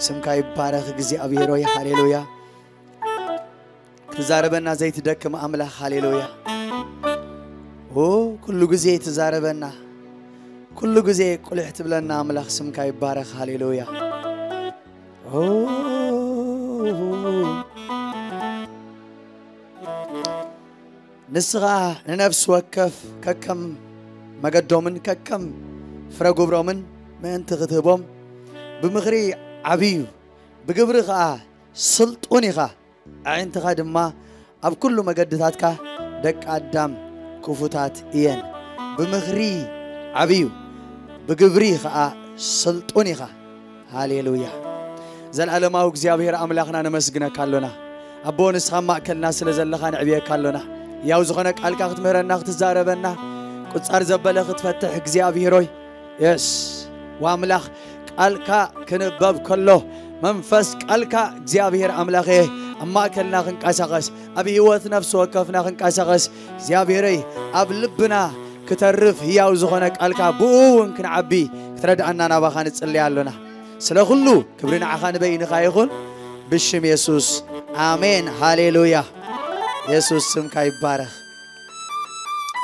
ስምካ ይባረኽ እግዚኣብሔር ሆይ፣ ሃሌሉያ። ትዛረበና ዘይትደክም ኣምላኽ፣ ሃሌሉያ። ኦ፣ ኩሉ ግዜ ትዛረበና፣ ኩሉ ግዜ ቁልሕ ትብለና ኣምላኽ፣ ስምካ ይባረኽ፣ ሃሌሉያ። ኦ፣ ንስኻ ንነፍሲ ወከፍ ከከም መገዶምን ከከም ፍረ ግብሮምን ምእንቲ ክትህቦም ብምኽሪ ዓብዩ፣ ብግብሪ ኸኣ ስልጡን ኢኻ። ኣዒንትኻ ድማ ኣብ ኩሉ መገድታትካ ደቂ ኣዳም ክፉታት እየን። ብምኽሪ ዓብዩ፣ ብግብሪ ኸኣ ስልጡን ኢኻ። ሃሌሉያ። ዘልዓለማዊ እግዚኣብሔር ኣምላኽና ነመስግነካ ኣሎና። ኣቦ ንስኻ ኣብ ማእከልና ስለ ዘለኻ ንዕብየካ ኣሎና። ያው ዝኾነ ቃልካ ክትምህረና ክትዛረበና ቁጻር ዘበለ ክትፈትሕ እግዚኣብሔር ሆይ። የስ ወኣምላኽ ቃልካ ክንበብ ከሎ መንፈስ ቃልካ እግዚኣብሔር ኣምላኸ ኣብ ማእከልና ክንቀሳቐስ ኣብ ህይወት ነፍሲ ወከፍና ክንቀሳቐስ እግዚኣብሔረይ ኣብ ልብና ክተርፍ ህያው ዝኾነ ቃልካ ብኡ እውን ክንዓቢ ክትረድኣና ናባኻ ንጽልያ ኣሎና። ስለ ኩሉ ክብሪ ንዓኻ ንበይንኻ ይኹን። ብሽም የሱስ ኣሜን። ሃሌሉያ። የሱስ ስምካ ይባረኽ።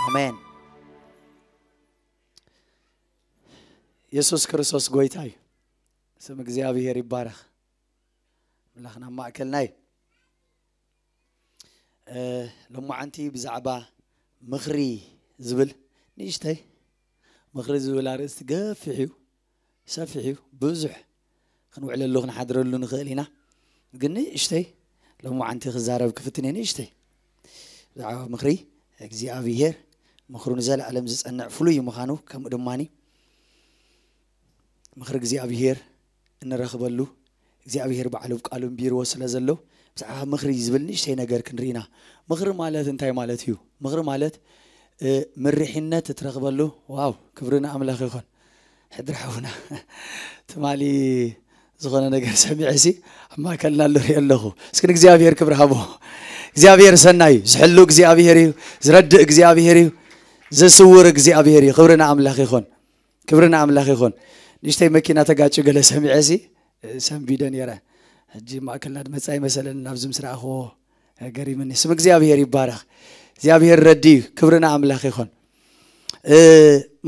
ኣሜን። የሱስ ክርስቶስ ጎይታ እዩ። ስም እግዚኣብሔር ይባረኽ። ኣምላኽና ኣብ ማእከልና እዩ። እ፣ ሎማዓንቲ ብዛዕባ ምኽሪ ዝብል ንእሽተይ፣ ምኽሪ ዝብል ኣርእስቲ ገፊሕ እዩ፣ ሰፊሕ እዩ፣ ብዙሕ ክንውዕለሉ ክንሓድረሉ ንኽእል ኢና። ግን ንእሽተይ ሎማዓንቲ ክዛረብ ክፍትን እየ፣ ንእሽተይ ብዛዕባ ምኽሪ እግዚኣብሔር። ምኽሩ ንዘለኣለም ዝጸንዕ ፍሉይ ምዃኑ፣ ከምኡ ድማኒ ምኽሪ እግዚኣብሔር እንረኽበሉ እግዚኣብሔር ባዕሉ ኣብ ቃሉ እንቢርዎ ስለ ዘሎ ብዛዕባ ምኽሪ ዝብል ንእሽተይ ነገር ክንርኢና። ምኽሪ ማለት እንታይ ማለት እዩ? ምኽሪ ማለት እ፣ ምርሒነት እትረኽበሉ። ዋው ክብሪ ንኣምላኽ ይኹን። ሕድሪ ሓውና ትማሊ ዝኾነ ነገር ሰሚዐ ሲ ኣብ ማእከልና ኣሎ ሪኦ ኣለኹ። እስኪ ንእግዚኣብሔር ክብሪ ሃቦ። እግዚኣብሔር ሰናይ እዩ። ዝሕሉ እግዚኣብሔር እዩ። ዝረድእ እግዚኣብሔር እዩ። ዝስውር እግዚኣብሔር እዩ። ክብሪ ንኣምላኽ ይኹን። ክብሪ ንኣምላኽ ይኹን። ንእሽተይ መኪና ተጋጭ ገለ ሰሚዐ ሲ ሰንቢደ ነይረ። ሕጂ ማእከልና ድመጻ ይመሰለኒ ናብዚ ምስ ረኣኽዎ ገሪምኒ። ስም እግዚኣብሔር ይባረኽ። እግዚኣብሔር ረዲ እዩ። ክብሪ ንኣምላኽ ይኹን። እ፣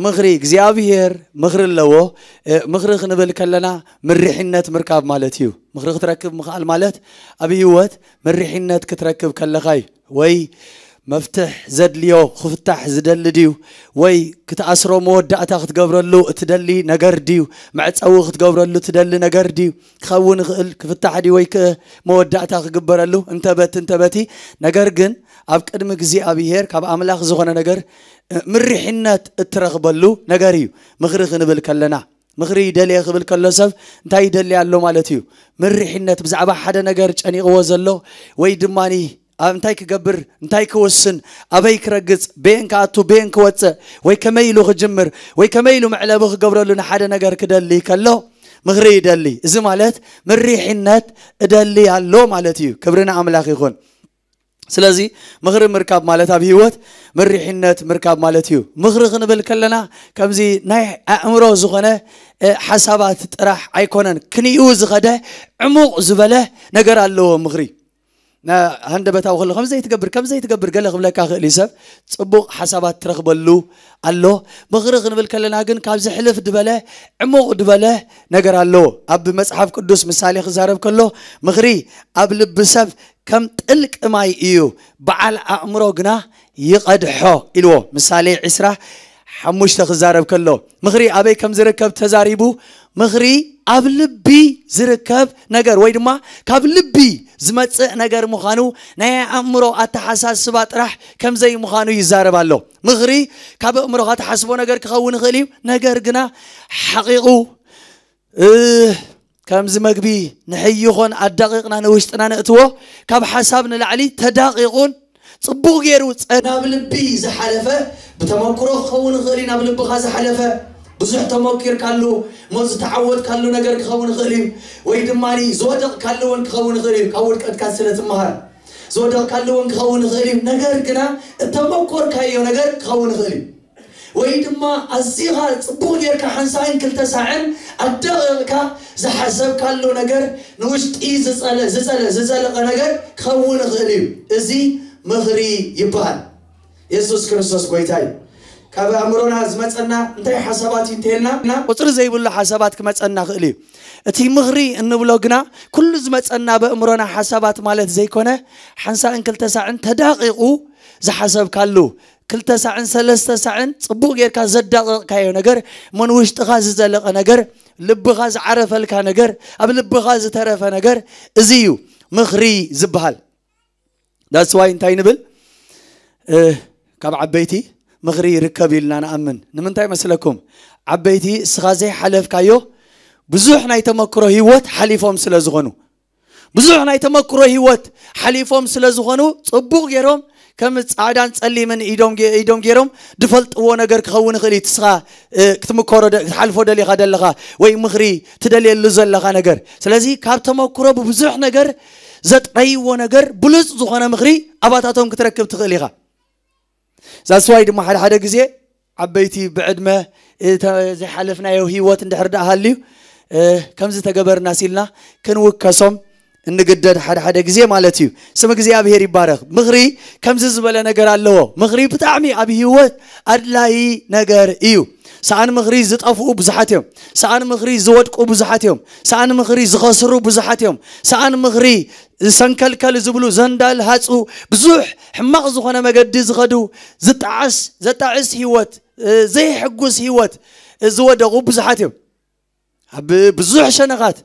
ምኽሪ እግዚኣብሔር ምኽሪ ኣለዎ። እ፣ ምኽሪ ክንብል ከለና ምርሒነት ምርካብ ማለት እዩ። ምኽሪ ክትረክብ ምኽኣል ማለት ኣብ ህይወት ምርሒነት ክትረክብ ከለኻ እዩ። ወይ መፍትሕ ዘድልዮ ክፍታሕ ዝደሊ ድዩ? ወይ ክትኣስሮ መወዳእታ ክትገብረሉ እትደሊ ነገር ድዩ? መዕጸዊ ክትገብረሉ እትደሊ ነገር ድዩ? ክኸውን ይኽእል ክፍታሕ ድዩ ወይ ክ-፣ መወዳእታ ክግበረሉ እንተበቲ እንተበቲ። ነገር ግን ኣብ ቅድሚ እግዚኣብሔር ካብ ኣምላኽ ዝኾነ ነገር እ፣ ምርሒነት እትረኽበሉ ነገር እዩ። ምኽሪ ክንብል ከለና ምኽሪ ይደልየ ክብል ከሎ ሰብ እንታይ ይደሊ ኣሎ ማለት እዩ? ምርሒነት ብዛዕባ ሓደ ነገር ጨኒቕዎ ዘሎ ወይ ድማኒ ኣብ እንታይ ክገብር እንታይ ክውስን ኣበይ ክረግጽ በየን ክኣቱ በየን ክወጽእ ወይ ከመይ ኢሉ ክጅምር ወይ ከመይ ኢሉ መዕለቢ ክገብረሉ ንሓደ ነገር ክደሊ ከሎ ምኽሪ ይደሊ። እዚ ማለት ምሪሒነት እደሊ ኣሎ ማለት እዩ። ክብሪ ንኣምላኽ ይኹን። ስለዚ ምኽሪ ምርካብ ማለት ኣብ ህይወት ምሪሒነት ምርካብ ማለት እዩ። ምኽሪ ክንብል ከለና ከምዚ ናይ ኣእምሮ ዝኾነ እ፣ ሓሳባት ጥራሕ ኣይኮነን። ክንኡ ዝኸደ ዕሙቕ ዝበለ ነገር ኣለዎ ምኽሪ። ና-፣ ሃንደበታዊ ከሎ ከምዚ ዘይትገብር ከምዚ ዘይትገብር ገለ ክብለካ ክእል እዩ ሰብ። ጽቡቕ ሓሳባት ትረኽበሉ ኣሎ። ምኽሪ ክንብል ከለና ግን ካብ ዝሕልፍ ድበለ ዕሙቕ ድበለ ነገር ኣለዎ። ኣብ መጽሓፍ ቅዱስ ምሳሌ ክዛረብ ከሎ ምኽሪ ኣብ ልቢ ሰብ ከም ጥልቂ ማይ እዩ፣ በዓል ኣእምሮ ግና ይቐድሖ ኢልዎ። ምሳሌ ዕስራ ሓሙሽተ ክዛረብ ከሎ ምኽሪ ኣበይ ከም ዝርከብ ተዛሪቡ። ምኽሪ ኣብ ልቢ ዝርከብ ነገር ወይ ድማ ካብ ልቢ ዝመጽእ ነገር ምዃኑ ናይ ኣእምሮ ኣተሓሳስባ ጥራሕ ከም ዘይምዃኑ ይዛረብ ኣሎ። ምኽሪ ካብ ኣእምሮኻ ትሓስቦ ነገር ክኸውን ይኽእል እዩ፣ ነገር ግና ሓቒቑ እ፣ ከምዚ መግቢ ንሕይኾን ኣዳቒቕና ንውሽጥና ነእትዎ፣ ካብ ሓሳብ ንላዕሊ ተዳቒቑን ጽቡቕ ገይሩ ጸ-፣ ናብ ልቢ ዝሓለፈ ብተመክሮ ክኸውን ይኽእል እዩ። ናብ ልብኻ ዝሓለፈ ብዙሕ ተመኪርካሉ እሞ ዝተዓወትካሉ ነገር ክኸውን ይኽእል እዩ። ወይ ድማ ዝወደቕካሉ እውን ክኸውን ይኽእል እዩ። ካብ ውድቀትካ ስለ ትመሃር ዝወደቕካሉ እውን ክኸውን ይኽእል እዩ። ነገር ግና እተመኮርካዮ ነገር ክኸውን ይኽእል እዩ። ወይ ድማ ኣዚኻ ጽቡቕ ጌርካ ሓንሳእን ክልተ ሳዕን ኣዳቐቕካ ዝሓሰብካሉ ነገር ንውሽጢ ዝጸለ ዝጸለ ዝጸለቐ ነገር ክኸውን ይኽእል እዩ። እዚ ምኽሪ ይበሃል። የሱስ ክርስቶስ ጎይታ እዩ። ካብ ኣእምሮና ዝመጸና እንታይ ሓሳባት እዩ እንተልና፣ ቁጽሪ ዘይብሉ ሓሳባት ክመጸና ይኽእል እዩ። እቲ ምኽሪ እንብሎ ግና ኩሉ ዝመጸና በእምሮና ሓሳባት ማለት ዘይኮነ፣ ሓንሳእን ክልተ ሳዕን ተዳቒቑ ዝሓሰብካሉ፣ ክልተ ሳዕን ሰለስተ ሳዕን ጽቡቕ ጌርካ ዘዳቐቕካዮ ነገር፣ እሞ ንውሽጥኻ ዝዘለቐ ነገር፣ ልብኻ ዝዓረፈልካ ነገር፣ ኣብ ልብኻ ዝተረፈ ነገር፣ እዚ እዩ ምኽሪ ዝበሃል። That's why እንታይ ንብል? እ፣ ካብ ዓበይቲ ምኽሪ ይርከብ ኢልና ንኣምን። ንምንታይ መስለኩም? ዓበይቲ እስኻ ዘይሓለፍካዮ ብዙሕ ናይ ተመክሮ ህይወት ሓሊፎም ስለ ዝኾኑ፣ ብዙሕ ናይ ተመክሮ ህይወት ሓሊፎም ስለ ዝኾኑ፣ ጽቡቕ ገይሮም ከም ጻዕዳን ጸሊምን ኢዶም ገ-፣ ኢዶም ገይሮም ዝፈልጥዎ ነገር ክኸውን ይኽእል እዩ። እስኻ፣ እ፣ ክትምከሮ ደ-፣ ክትሓልፎ ደሊኻ ደለኻ ወይ ምኽሪ ትደልየሉ ዘለኻ ነገር። ስለዚ ካብ ተመክሮ ብብዙሕ ነገር ዘጥረይዎ ነገር ብሉጽ ዝኾነ ምኽሪ ኣባታቶም ክትረክብ ትኽእል ኢኻ። That's why ድማ ሓደ ሓደ ግዜ ዓበይቲ ብዕድመ፣ እ፣ ተ-፣ ዝሓለፍናዮ ህይወት እንድሕር ደኣ ሃልዩ፣ እ፣ ከምዚ ተገበርናስ ኢልና ክንውከሶም እንግደድ ሓደ ሓደ ግዜ ማለት እዩ። ስም እግዚኣብሔር ይባረኽ። ምኽሪ ከምዚ ዝበለ ነገር ኣለዎ። ምኽሪ ብጣዕሚ ኣብ ህይወት ኣድላዪ ነገር እዩ። ሰኣን ምኽሪ ዝጠፍኡ ብዙሓት እዮም። ሰኣን ምኽሪ ዝወድቁ ብዙሓት እዮም። ሰኣን ምኽሪ ዝኸስሩ ብዙሓት እዮም። ሰኣን ምኽሪ ዝሰንከልከል ዝብሉ ዘንዳል ሃፁ ብዙሕ ሕማቕ ዝኾነ መገዲ ዝኸዱ ዝጣዓስ፣ ዘጣዕስ ህይወት፣ እ፣ ዘይሕጉስ ህይወት፣ እ፣ ዝወደቑ ብዙሓት እዮም። ኣብ ብዙሕ ሸነኻት፣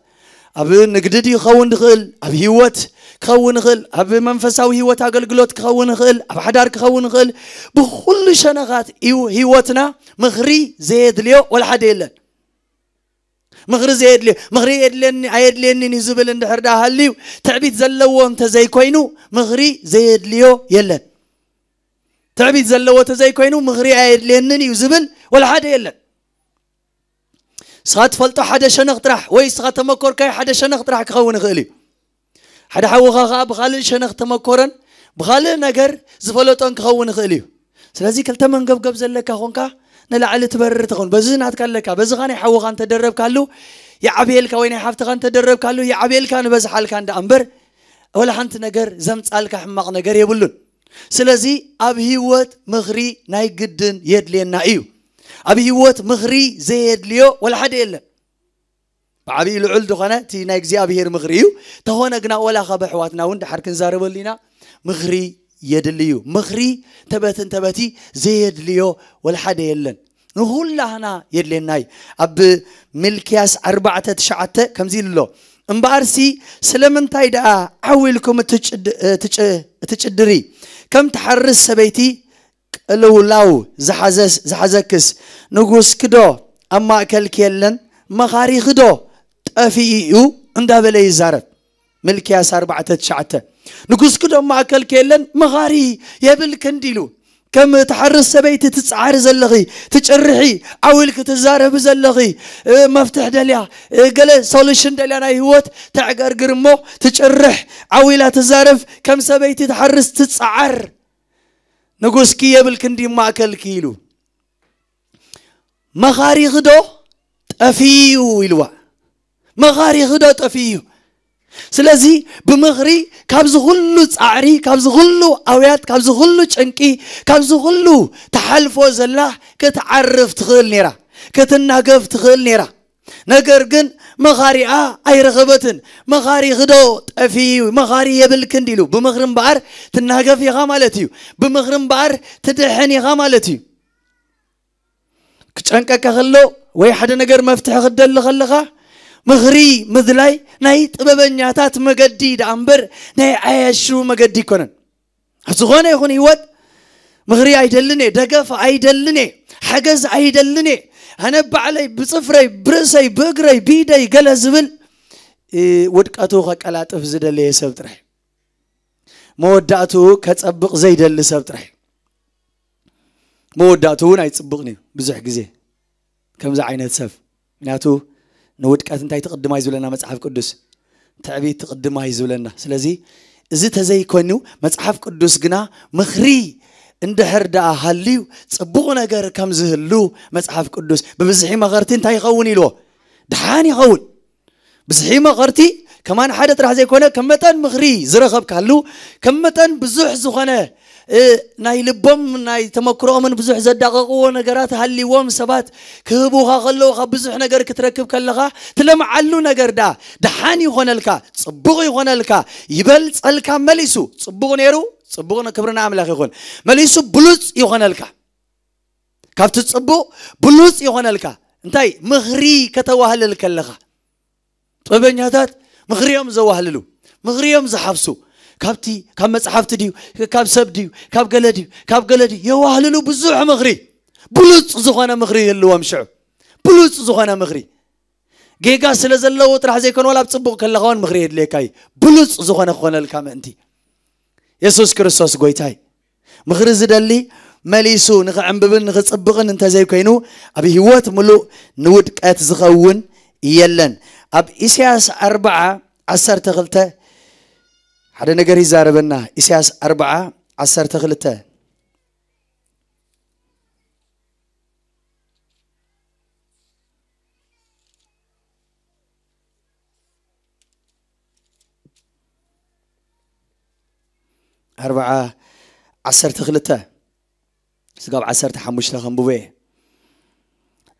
ኣብ ንግዲ ድዩ ክኸውን ዝኽእል፣ ኣብ ህይወት ክኸውን ይኽእል፣ ኣብ መንፈሳዊ ህይወት ኣገልግሎት ክኸውን ይኽእል፣ ኣብ ሓዳር ክኸውን ይኽእል፣ ብኹሉ ሸነኻት እዩ ህይወትና ምኽሪ ዘየድልዮ ወላ ሓደ የለን። ምኽሪ ዘየድልዮ፣ ምኽሪ የድልየኒ ኣየድልየኒን እዩ ዝብል እንድሕር ደኣ ሃልዩ፣ ትዕቢት ዘለዎ እንተዘይኮይኑ ምኽሪ ዘየድልዮ የለን። ትዕቢት ዘለዎ እንተዘይኮይኑ ምኽሪ ኣየድልየንን እዩ ዝብል ወላ ሓደ የለን። ንስኻ ትፈልጦ ሓደ ሸነኽ ጥራሕ ወይ ንስኻ ተመኮርካዮ ሓደ ሸነኽ ጥራሕ ክኸውን ይኽእል እዩ። ሓደ ሓውኻ ኸኣ ብኻልእ ሸነኽ ተመኮረን ብኻልእ ነገር ዝፈለጦን ክኸውን ይኽእል እዩ። ስለዚ ክልተ መንገብገብ ዘለካ ኾንካ ንላዕሊ ትበርር ትኸውን። በዚ ናትካ ኣለካ፣ በዚ ኸኣ ናይ ሓውኻ እንተደረብካሉ ይዓብየልካ ወይ ናይ ሓፍትኻ እንተደረብካሉ ይዓብየልካ ንበዝሓልካ እንዳ እምበር ወላ ሓንቲ ነገር ዘምጻልካ ሕማቕ ነገር የብሉን። ስለዚ ኣብ ህይወት ምኽሪ ናይ ግድን የድልየና እዩ። ኣብ ህይወት ምኽሪ ዘየድልዮ ወላ ሓደ የለን። ብዓብዪ ልዑል ዝኾነ እቲ ናይ እግዚኣብሔር ምኽሪ እዩ። ተኾነ ግና ወላ ካብ ኣሕዋትና እውን ድሓር ክንዛረበሉ ኢና። ምኽሪ የድሊ እዩ። ምኽሪ ተበትን ተበቲ ዘየድልዮ ወላ ሓደ የለን። ንኹላህና የድልየና እዩ። ኣብ ሚልክያስ ኣርባዕተ ትሽዓተ ከምዚ ኢሉ ኣሎ፣ እምበኣርሲ ስለምንታይ ደኣ ዓው ኢልኩም እትጭድ-፣ እትጭ-፣ እትጭድሪ? ከም ትሓርስ ሰበይቲ ቅልውላው ዝሓዘስ-፣ ዝሓዘክስ ንጉስኪ ዶ ኣብ ማእከልኪ የለን? መኻሪኺ ዶ ጠፊኡ እዩ? እንዳበለ ይዛረብ። ሚልክያስ ኣርባዕተ ትሽዓተ። ንጉስኪ ዶ ኣብ ማእከልኪ የለን? መኻሪ የብልክን ድዩ ኢሉ። ከም ትሓርስ ሰበይቲ ትጸዓሪ ዘለኺ፣ ትጭርሒ፣ ዓው ኢልኪ ትዛረቢ ዘለኺ፣ እ፣ መፍትሕ ደልያ፣ እ፣ ገለ ሶሉሽን ደልያ ናይ ህይወት ተዕገርግር እሞ ትጭርሕ፣ ዓው ኢላ ትዛረብ፣ ከም ሰበይቲ ትሓርስ ትጸዓር። ንጉስኪ የብልክን ድዩ ማእከልኪ ኢሉ። መኻሪኺ ዶ ጠፊኡ ኢልዋ። መኻሪኺ ዶ ጠፊኡ እዩ። ስለዚ ብምኽሪ ካብዚ ኩሉ ጻዕሪ፣ ካብዚ ኩሉ ኣውያት፣ ካብዚ ኩሉ ጭንቂ፣ ካብዚ ኩሉ ትሓልፎ ዘላ ክትዓርፍ ትኽእል ነይራ፣ ክትናገፍ ትኽእል ነይራ። ነገር ግን መኻሪኣ ኣይረኸበትን። መኻሪኺ ዶ ጠፊኡ፣ መኻሪ የብልክን ድዩ ኢሉ። ብምኽሪ እምበኣር ትናገፍ ኢኻ ማለት እዩ። ብምኽሪ እምበኣር ትድሕን ኢኻ ማለት እዩ። ክጨንቀካ ከሎ ወይ ሓደ ነገር መፍትሒ ክትደሊ ከለኻ ምኽሪ ምድላይ ናይ ጥበበኛታት መገዲ ደኣ እምበር ናይ ዓያሹ መገዲ ኣይኮነን። ኣብ ዝኾነ ይኹን ህይወት ምኽሪ ኣይደልን እየ፣ ደገፍ ኣይደልን እየ፣ ሓገዝ ኣይደልን እየ፣ ኣነ ባዕለይ ብጽፍረይ ብርእሰይ ብእግረይ ብኢደይ ገለ ዝብል፣ እ፣ ውድቀቱ ከቀላጥፍ ዝደለየ ሰብ ጥራሕ፣ መወዳእትኡ ከጸብቕ ዘይደሊ ሰብ ጥራሕ። መወዳእትኡ እውን ኣይጽብቕን እዩ። ብዙሕ ግዜ ከምዚ ዓይነት ሰብ፣ ምክንያቱ ንውድቀት እንታይ ትቕድማ እዩ ዝብለና መጽሓፍ ቅዱስ? ትዕቢት ትቕድማ እዩ ዝብለና። ስለዚ እዚ ተዘይኮይኑ መጽሓፍ ቅዱስ ግና ምኽሪ እንድሕር ደኣ ሃልዩ ጽቡቕ ነገር ከም ዝህሉ መጽሓፍ ቅዱስ ብብዝሒ መኸርቲ እንታይ ይኸውን ኢልዎ? ድሓን ይኸውን። ብዝሒ መኸርቲ ከማን ሓደ ጥራሕ ዘይኮነ ከም መጠን ምኽሪ ዝረኸብካሉ ከም መጠን ብዙሕ ዝኾነ እ፣ ናይ ልቦም ናይ ተመክሮኦምን ብዙሕ ዘዳቐቕዎ ነገራት ሃልዎም ሰባት ክህቡኻ ከለዉ ካብ ብዙሕ ነገር ክትረክብ ከለኻ ትለምዓሉ ነገር ደኣ ድሓን ይኾነልካ፣ ጽቡቕ ይኾነልካ፣ ይበልጸልካ መሊሱ። ጽቡቕ ነይሩ፣ ጽቡቕ ነ- ክብሪ ንኣምላኽ ይኹን። መሊሱ ብሉጽ ይኾነልካ። ካብቲ ጽቡቕ ብሉጽ ይኾነልካ። እንታይ? ምኽሪ ከተዋህልል ከለኻ። ጥበበኛታት ምኽሪ እዮም ዘዋህልሉ፣ ምኽሪ እዮም ዝሓፍሱ። ካብቲ ካብ መጽሓፍቲ ድዩ፣ ካብ ሰብ ድዩ፣ ካብ ገለ ድዩ፣ ካብ ገለ ድዩ የዋህልሉ። ብዙሕ ምኽሪ፣ ብሉጽ ዝኾነ ምኽሪ ይህልዎም። ሽዑ ብሉጽ ዝኾነ ምኽሪ፣ ጌጋ ስለ ዘለዎ ጥራሕ ዘይኮነ፣ ዋላ ኣብ ጽቡቕ ከለኻ እውን ምኽሪ የድልየካ እዩ። ብሉጽ ዝኾነ ክኾነልካ ምእንቲ። የሱስ ክርስቶስ ጎይታይ። ምኽሪ ዝደሊ መሊሱ ንኽዕንብብን ንኽጽብቕን እንተዘይኮይኑ፣ ኣብ ህይወት ምሉእ ንውድቀት ዝኸውን የለን። ኣብ ኢሳያስ ኣርብዓ ዓሰርተ ክልተ ሓደ ነገር ይዛረበና። ኢሳያስ ኣርብዓ ዓሰርተ ክልተ። ኣርብዓ ዓሰርተ ክልተ ስጋብ ዓሰርተ ሓሙሽተ ከንብቦ እየ።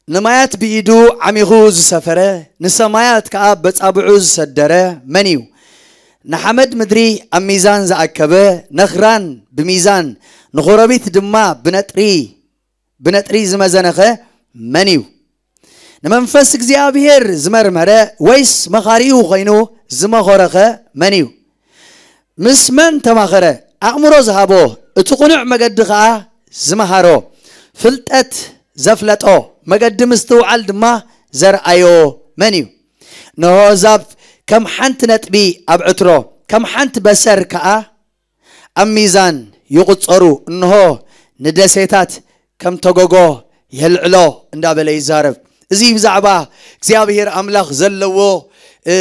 ንማያት ብኢዱ ዓሚኹ ዝሰፈረ፣ ንሰማያት ከኣ በጻብዑ ዝሰደረ መን እዩ? ንሓመድ ምድሪ ኣብ ሚዛን ዝኣከበ፣ ነኽራን ብሚዛን፣ ንኾረቢት ድማ ብነጥሪ ብነጥሪ ዝመዘነኸ መን እዩ? ንመንፈስ እግዚኣብሔር ዝመርመረ፣ ወይስ መኻሪኡ ኾይኑ ዝመኸረኸ መን እዩ? ምስ መን ተማኸረ? ኣእምሮ ዝሃቦ፣ እቲ ቅኑዕ መገዲ ኸኣ ዝመሃሮ፣ ፍልጠት ዘፍለጦ፣ መገዲ ምስትውዓል ድማ ዘርኣዮ መን እዩ? ንሆ ኣህዛብ ከም ሓንቲ ነጥቢ ኣብ ዕትሮ፣ ከም ሓንቲ በሰር ከኣ ኣብ ሚዛን ይቑጸሩ። እንሆ ንደሴታት ከም ተጎጎ የልዕሎ እንዳበለ ይዛረብ። እዚ ብዛዕባ እግዚኣብሔር ኣምላኽ ዘለዎ፣ እ፣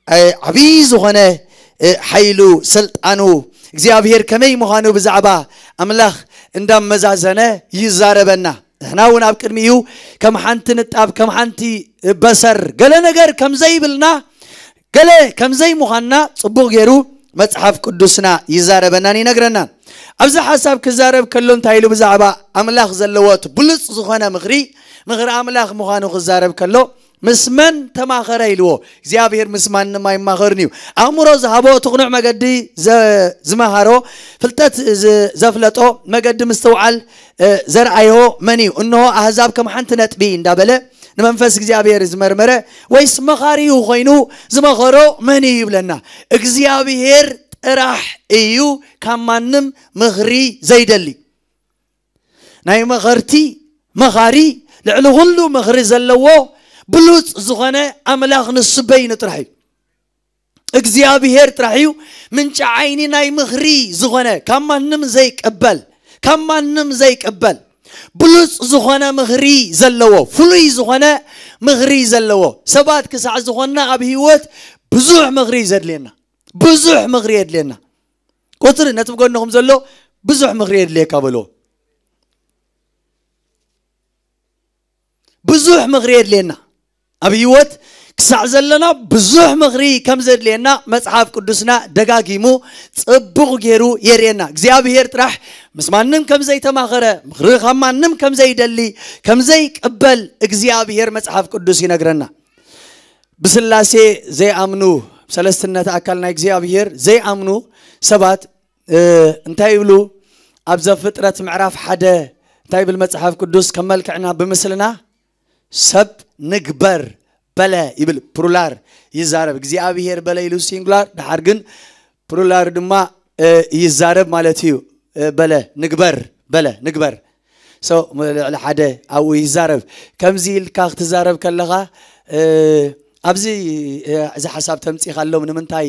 እ፣ ዓብዪ ዝኾነ፣ እ፣ ሓይሉ፣ ስልጣኑ፣ እግዚኣብሔር ከመይ ምዃኑ ብዛዕባ ኣምላኽ እንዳመዛዘነ ይዛረበና። ንሕና እውን ኣብ ቅድሚኡ ከም ሓንቲ ንጣብ፣ ከም ሓንቲ በሰር ገለ ነገር ከም ዘይብልና፣ ገለ ከም ዘይምዃንና ጽቡቕ ገይሩ መጽሓፍ ቅዱስና ይዛረበናን ይነግረናን። ኣብዚ ሓሳብ ክዛረብ ከሎ እንታይ ኢሉ ብዛዕባ ኣምላኽ ዘለዎ እቲ ብሉጽ ዝኾነ ምኽሪ፣ ምኽሪ ኣምላኽ ምዃኑ ክዛረብ ከሎ፣ "ምስ መን ተማኸረ?" ኢልዎ። እግዚኣብሔር ምስ ማንም ኣይማኸርን እዩ። ኣእምሮ ዝሃቦ፣ እቲ ቅኑዕ መገዲ ዘ-፣ ዝመሃሮ፣ ፍልጠት ዝ-፣ ዘፍለጦ፣ መገዲ ምስትውዓል፣ እ፣ ዘርኣዮ መን እዩ? እንሆ ኣህዛብ ከም ሓንቲ ነጥቢ እንዳበለ ንመንፈስ እግዚኣብሔር ዝመርመረ፣ ወይስ መኻሪኡ ኮይኑ ዝመኸሮ መን እዩ ይብለና? እግዚኣብሔር ጥራሕ እዩ ካብ ማንም ምኽሪ ዘይደሊ። ናይ መኸርቲ መኻሪ፣ ልዕሊ ኩሉ ምኽሪ ዘለዎ ብሉጽ ዝኾነ ኣምላኽ ንሱ በይኑ ጥራሕ እዩ። እግዚኣብሔር ጥራሕ እዩ ምንጪ ዓይኒ ናይ ምኽሪ ዝኾነ፣ ካብ ማንም ዘይቅበል፣ ካብ ማንም ዘይቅበል፣ ብሉጽ ዝኾነ ምኽሪ ዘለዎ፣ ፍሉይ ዝኾነ ምኽሪ ዘለዎ። ሰባት ክሳዕ ዝኾንና ኣብ ህይወት ብዙሕ ምኽሪ እዩ ዘድልየና፣ ብዙሕ ምኽሪ የድልየና። ቁጽሪ ነቲ ብጎንኹም ዘሎ ብዙሕ ምኽሪ የድልየካ በልዎ። ብዙሕ ምኽሪ የድልየና። ኣብ ህይወት ክሳዕ ዘለና ብዙሕ ምኽሪ ከም ዘድልየና መጽሓፍ ቅዱስና ደጋጊሙ ጽቡቕ ገይሩ የርእየና። እግዚኣብሔር ጥራሕ ምስ ማንም ከም ዘይተማኸረ፣ ምኽሪ ካብ ማንም ከም ዘይደሊ፣ ከም ዘይቅበል እግዚኣብሔር መጽሓፍ ቅዱስ ይነግረና። ብስላሴ ዘይኣምኑ፣ ሰለስትነት ኣካል ናይ እግዚኣብሔር ዘይኣምኑ ሰባት፣ እ፣ እንታይ ይብሉ? ኣብ ዘፍጥረት ምዕራፍ ሓደ እንታይ ይብል መጽሓፍ ቅዱስ? "ከም መልክዕና ብምስልና ሰብ ንግበር በለ" ይብል። ፕሉራል ይዛረብ። እግዚኣብሔር በለ ኢሉ ሲንጉላር፣ ድሓር ግን ፕሉራል ድማ፣ እ፣ ይዛረብ ማለት እዩ። እ፣ በለ ንግበር፣ በለ ንግበር። ሶ፣ ልዕሊ ሓደ ኣብኡ ይዛረብ። ከምዚ ኢልካ ክትዛረብ ከለኻ፣ እ፣ ኣብዚ፣ እ፣ እዚ ሓሳብ ተምጺኻሎም ንምንታይ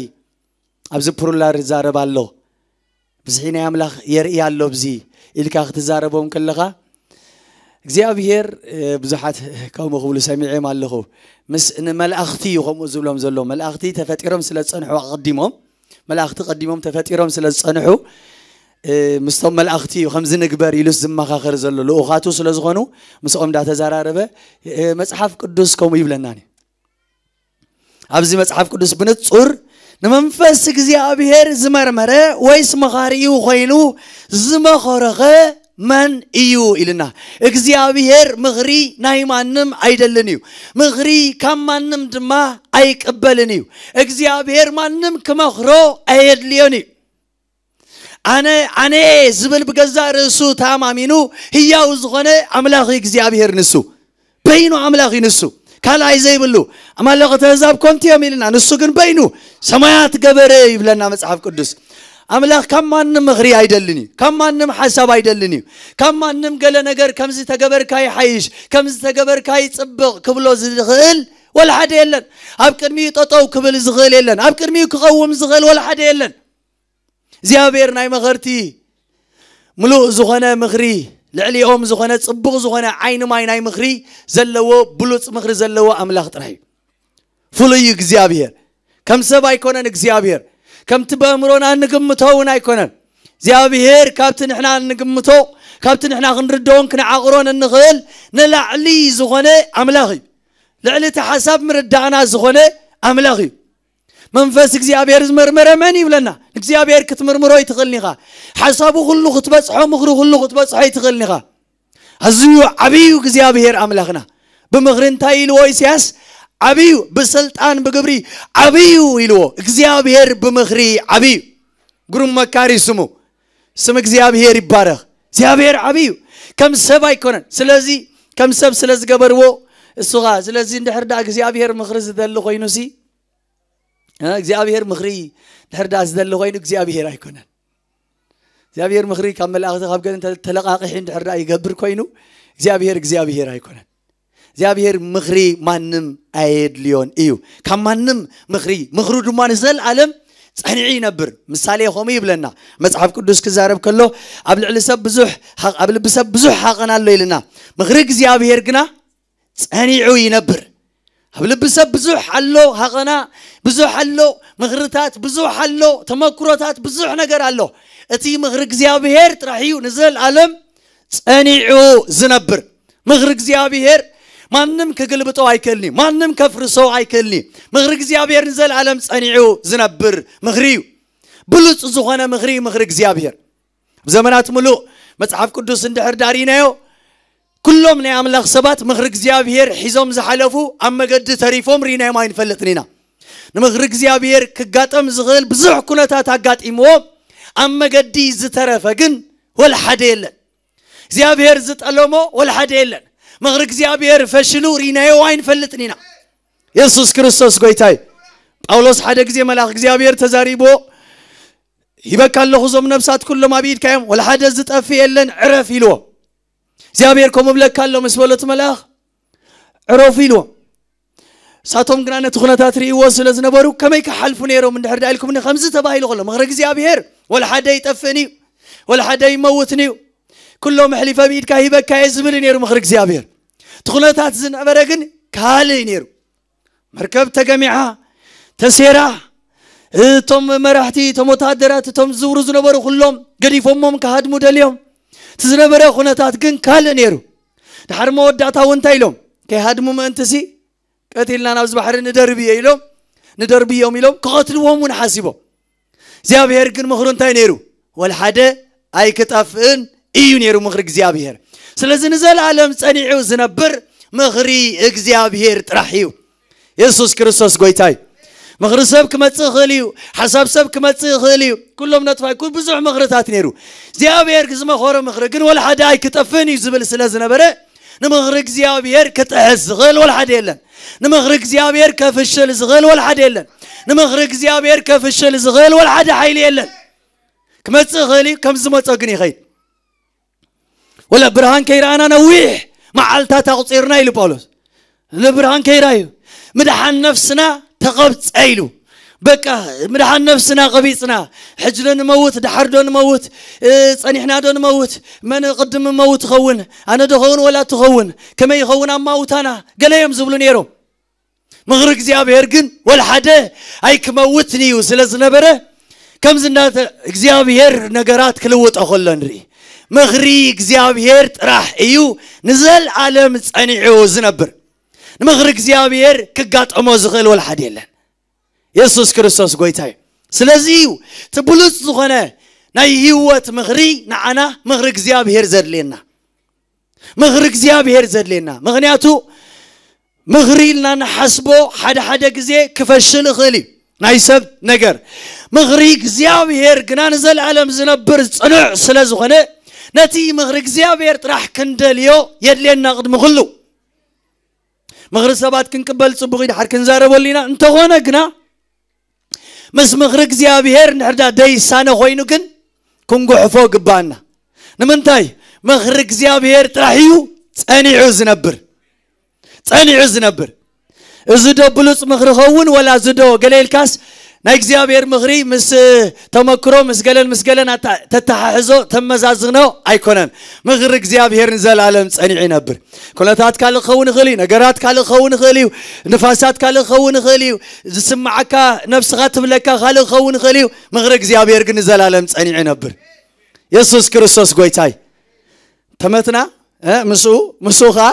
ኣብዚ ፕሉራል ይዛረብ ኣሎ? ብዝሒ ናይ ኣምላኽ የርኢ ኣሎ ኣብዚ ኢልካ ክትዛረቦም ከለኻ፣ እግዚኣብሔር፣ እ፣ ብዙሓት ከምኡ ክብሉ ሰሚዐም ኣለኹ። ምስ ንመላእኽቲ እዩ ከምኡ ዝብሎም ዘሎ። መላእኽቲ ተፈጢሮም ስለ ዝጸንሑ ኣቐዲሞም፣ መላእኽቲ ቀዲሞም ተፈጢሮም ስለ ዝጸንሑ፣ ምስቶም መላእኽቲ እዩ ከምዚ ንግበር ኢሉስ ዝመኻኸር ዘሎ። ልኡኻቱ ስለ ዝኾኑ ምስኦም እንዳተዘራረበ፣ መጽሓፍ ቅዱስ ከምኡ ይብለናን እዩ። ኣብዚ መጽሓፍ ቅዱስ ብንጹር ንመንፈስ እግዚኣብሔር ዝመርመረ ወይስ መኻሪኡ ኮይኑ ዝመኸረኸ መን እዩ ኢልና። እግዚኣብሔር ምኽሪ ናይ ማንም ኣይደልን እዩ። ምኽሪ ካብ ማንም ድማ ኣይቅበልን እዩ። እግዚኣብሔር ማንም ክመኽሮ ኣየድልዮን እዩ። ኣነ ኣነ ዝብል ብገዛእ ርእሱ ተኣማሚኑ ህያው ዝኾነ ኣምላኽ እግዚኣብሔር ንሱ በይኑ ኣምላኽ እዩ ንሱ ካልኣይ ዘይብሉ። ኣማለኽቲ ኣህዛብ ኮንቲ እዮም ኢልና፣ ንሱ ግን በይኑ ሰማያት ገበረ ይብለና መጽሓፍ ቅዱስ። ኣምላኽ ካብ ማንም ምኽሪ ኣይደልን እዩ። ካብ ማንም ሓሳብ ኣይደልን እዩ። ካብ ማንም ገለ ነገር ከምዚ ተገበርካ ይሓይሽ፣ ከምዚ ተገበርካ ይጽብቕ ክብሎ ዝኽእል ወላ ሓደ የለን። ኣብ ቅድሚኡ ጠጠው ክብል ዝኽእል የለን። ኣብ ቅድሚኡ ክቐውም ዝኽእል ወላ ሓደ የለን። እግዚኣብሔር ናይ መኸርቲ ምሉእ ዝኾነ ምኽሪ፣ ልዕሊኦም ዝኾነ ጽቡቕ ዝኾነ ዓይኒ ማይ ናይ ምኽሪ ዘለዎ፣ ብሉጽ ምኽሪ ዘለዎ ኣምላኽ ጥራይ እዩ። ፍሉይ እዩ እግዚኣብሔር። ከም ሰብ ኣይኮነን እግዚኣብሔር። ከምቲ በእምሮና እንግምቶ እውን ኣይኮነን። እግዚኣብሔር ካብቲ ንሕና እንግምቶ፣ ካብቲ ንሕና ክንርድኦን ክንዓቕሮን እንኽእል ንላዕሊ ዝኾነ ኣምላኽ እዩ። ልዕሊ እቲ ሓሳብ ምርዳእና ዝኾነ ኣምላኽ እዩ። መንፈስ እግዚኣብሔር ዝመርመረ መን ይብለና? እግዚኣብሔር ክትምርምሮ ይትኽእልኒ ኢኻ። ሓሳቡ ኩሉ ክትበጽሖ፣ ምኽሩ ኩሉ ክትበጽሖ ይትኽእልኒ ኢኻ። ኣዝዩ ዓብዩ እግዚኣብሔር ኣምላኽና። ብምኽሪ እንታይ ኢልዎ ኢሳያስ? ዓብዩ፣ ብስልጣን ብግብሪ ዓብዩ ኢልዎ። እግዚኣብሔር ብምኽሪ ዓብዩ። ግሩም መካሪ ስሙ። ስም እግዚኣብሔር ይባረኽ። እግዚኣብሔር ዓብዩ። ከም ሰብ ኣይኮነን። ስለዚ ከም ሰብ ስለ ዝገበርዎ እሱኻ። ስለዚ እንድሕር ደኣ እግዚኣብሔር ምኽሪ ዝደሊ ኮይኑሲ፣ እ፣ እግዚኣብሔር ምኽሪ ድሕር ደኣ ዝደሊ ኮይኑ እግዚኣብሔር ኣይኮነን። እግዚኣብሔር ምኽሪ ካብ መላእኽቲ ካብ ገለ እንተ-፣ ተለቃቂሒ እንድሕር ደኣ ይገብር ኮይኑ እግዚኣብሔር እግዚኣብሔር ኣይኮነን። እግዚኣብሔር ምኽሪ ማንም ኣየድልዮን እዩ። ካብ ማንም ምኽሪ፣ ምኽሩ ድማ ንዘለኣለም ጸኒዑ ይነብር። ምሳሌ ከምኡ ይብለና። መጽሓፍ ቅዱስ ክዛረብ ከሎ ኣብ ልዕሊ ሰብ ብዙሕ ሓ-፣ ኣብ ልቢ ሰብ ብዙሕ ሓቕን ኣሎ ኢልና። ምኽሪ እግዚኣብሔር ግና ጸኒዑ ይነብር። ኣብ ልቢ ሰብ ብዙሕ ኣሎ ሃቐና፣ ብዙሕ ኣሎ ምኽርታት፣ ብዙሕ ኣሎ ተመክሮታት፣ ብዙሕ ነገር ኣሎ። እቲ ምኽሪ እግዚኣብሔር ጥራሕ እዩ ንዘለኣለም ጸኒዑ ዝነብር። ምኽሪ እግዚኣብሔር ማንም ክግልብጦ ኣይክእልኒ፣ ማንም ከፍርሶ ኣይክእልኒ። ምኽሪ እግዚኣብሔር ንዘለኣለም ጸኒዑ ዝነብር ምኽሪ እዩ። ብሉጽ ዝኾነ ምኽሪ፣ ምኽሪ እግዚኣብሔር። ኣብ ዘመናት ምሉእ መጽሓፍ ቅዱስ እንድሕር ዳሪናዮ፣ ኩሎም ናይ ኣምላኽ ሰባት ምኽሪ እግዚኣብሔር ሒዞም ዝሓለፉ ኣብ መገዲ ተሪፎም ርኢናዮም ኣይንፈልጥን ኢና። ንምኽሪ እግዚኣብሔር ክጋጠም ዝኽእል ብዙሕ ኩነታት ኣጋጢምዎም ኣብ መገዲ ዝተረፈ ግን ወላ ሓደ የለን። እግዚኣብሔር ዝጠለሞ ወላ ሓደ የለን። ምኽሪ እግዚኣብሔር ፈሽሉ ርኢናዮ ኣይንፈልጥን ኢና። የሱስ ክርስቶስ ጎይታ እዩ። ጳውሎስ ሓደ ግዜ መልኣኽ እግዚኣብሔር ተዛሪብዎ፣ "ሂበካ ኣለኹ፣ እዞም ነብሳት ኩሎም ኣብ ኢድካ እዮም፣ ወላ ሓደ ዝጠፍእ የለን፣ ዕረፍ" ኢልዎ። እግዚኣብሔር ከምኡ ብለካ ኣሎ ምስ በሎ እቲ መልኣኽ፣ "ዕረፉ" ኢልዎ። እሳቶም ግና ነቲ ኩነታት ርእይዎ ስለ ዝነበሩ፣ "ከመይ ክሓልፉ ነይሮም እንድሕር ደኣ ኢልኩምኒ?" ከምዚ ተባሂሉ ከሎ፣ ምኽሪ እግዚኣብሔር ወላ ሓደ ኣይጠፍእን እዩ፣ ወላ ሓደ ኣይመውትን እዩ። "ኩሎም ኣሕሊፈ ኣብ ኢድካ ሂበካ እየ" ዝብል እዩ ነይሩ ምኽሪ እግዚኣብሔር። እቲ ኩነታት ዝነበረ ግን ካልእ እዩ ነይሩ። መርከብ ተገሚዓ፣ ተሴራ፣ እቶም መራሕቲ፣ እቶም ወታደራት፣ እቶም ዝዝውሩ ዝነበሩ ኩሎም ገዲፎሞም ክሃድሙ ደልዮም። እቲ ዝነበረ ኩነታት ግን ካልእ ነይሩ። ድሓር መወዳእታ እውን እንታይ ኢሎም? "ከይሃድሙ ምእንትሲ ቀቲልና ናብዚ ባሕሪ ንደርብዮ" ኢሎም፣ "ንደርብዮም" ኢሎም ክቐትልዎም እውን ሓሲቦም። እግዚኣብሔር ግን ምኽሩ እንታይ ነይሩ? ወላ ሓደ ኣይክጠፍእን እዩ ነይሩ ምኽሪ እግዚኣብሔር። ስለዚ ንዘለኣለም ጸኒዑ ዝነብር ምኽሪ እግዚኣብሔር ጥራሕ እዩ። የሱስ ክርስቶስ ጎይታ እዩ። ምኽሪ ሰብ ክመጽእ ይኽእል እዩ፣ ሓሳብ ሰብ ክመጽእ ይኽእል እዩ። ኩሎም ነጥፋይ ኩ-፣ ብዙሕ ምኽርታት ነይሩ። እግዚኣብሔር ዝመኸሮ ምኽሪ ግን ወላ ሓደ ኣይክጠፍእን እዩ ዝብል ስለ ዝነበረ፣ ንምኽሪ እግዚኣብሔር ክጥሕስ ዝኽእል ወላ ሓደ የለን። ንምኽሪ እግዚኣብሔር ከፍሽል ዝኽእል ወላ ሓደ የለን። ንምኽሪ እግዚኣብሔር ከፍሽል ዝኽእል ወላ ሓደ ሓይሊ የለን። ክመጽእ ይኽእል እዩ፣ ከም ዝመጾ ግን ይኸይድ። ወላ ብርሃን ከይረኣና ነዊሕ መዓልታት ኣቑጺርና ኢሉ ጳውሎስ። ንብርሃን ከይራዩ ምድሓን ነፍስና ተቐብጸ ኢሉ። በቃ ምድሓን ነፍስና ቀቢጽና፣ ሕጂ ዶ ንመውት፣ ደሓር ዶ ንመውት፣ እ፣ ጸኒሕና ዶ ንመውት፣ መን ቅድም መውት ይኸውን፣ ኣነ ዶ ኸውን ወላ ትኸውን፣ ከመይ ይኸውን ኣማውታና፣ ገለ እዮም ዝብሉ ነይሮም። ምኽሪ እግዚኣብሔር ግን ወላ ሓደ ኣይክመውትን እዩ ስለ ዝነበረ፣ ከምዚ እንዳተ እግዚኣብሔር ነገራት ክልውጦ ከሎ ንርኢ። ምኽሪ እግዚኣብሔር ጥራሕ እዩ ንዘልኣለም ጸኒዑ ዝነብር። ንምኽሪ እግዚኣብሔር ክጋጠሞ ዝኽእል ወላ ሓደ የለን። የሱስ ክርስቶስ ጎይታ እዩ። ስለዚ እዩ እቲ ብሉጽ ዝኾነ ናይ ህይወት ምኽሪ ንዓና ምኽሪ እግዚኣብሔር ዘድልየና። ምኽሪ እግዚኣብሔር ዘድልየና። ምኽንያቱ ምኽሪ ኢልና ንሓስቦ ሓደ ሓደ ግዜ ክፈሽል ይኽእል እዩ ናይ ሰብ ነገር። ምኽሪ እግዚኣብሔር ግና ንዘለኣለም ዝነብር ጽኑዕ ስለ ዝኾነ ነቲ ምኽሪ እግዚኣብሔር ጥራሕ ክንደልዮ የድልየና። ቅድሚ ኩሉ ምኽሪ ሰባት ክንቅበል ጽቡቕ እዩ፣ ድሓር ክንዛረበሉ ኢና። እንተኾነ ግና ምስ ምኽሪ እግዚኣብሔር እንድሕር ደይሳነ ኮይኑ ግን ክንጉሕፎ ግባና። ንምንታይ? ምኽሪ እግዚኣብሔር ጥራሕ እዩ ጸኒዑ ዝነብር። ጸኒዑ ዝነብር። እዚ ዶ ብሉጽ ምኽሪ ኸውን ወላ እዚ ዶ ገለ ኢልካስ ናይ እግዚኣብሔር ምኽሪ ምስ ተመክሮ ምስ ገለን ምስ ገለን ኣታ- ተተሓሕዞ ተመዛዝኖ ኣይኮነን። ምኽሪ እግዚኣብሔር ንዘላለም ጸኒዑ ይነብር። ኩነታት ካልእ ክኸውን ይኽእል እዩ። ነገራት ካልእ ክኸውን ይኽእል እዩ። ንፋሳት ካልእ ክኸውን ይኽእል እዩ። ዝስምዓካ ነብስኻ ትብለካ ካልእ ክኸውን ይኽእል እዩ። ምኽሪ እግዚኣብሔር ግን ንዘላለም ጸኒዑ ይነብር። የሱስ ክርስቶስ ጎይታይ ተመትና ምስኡ ምስኡ ኸዓ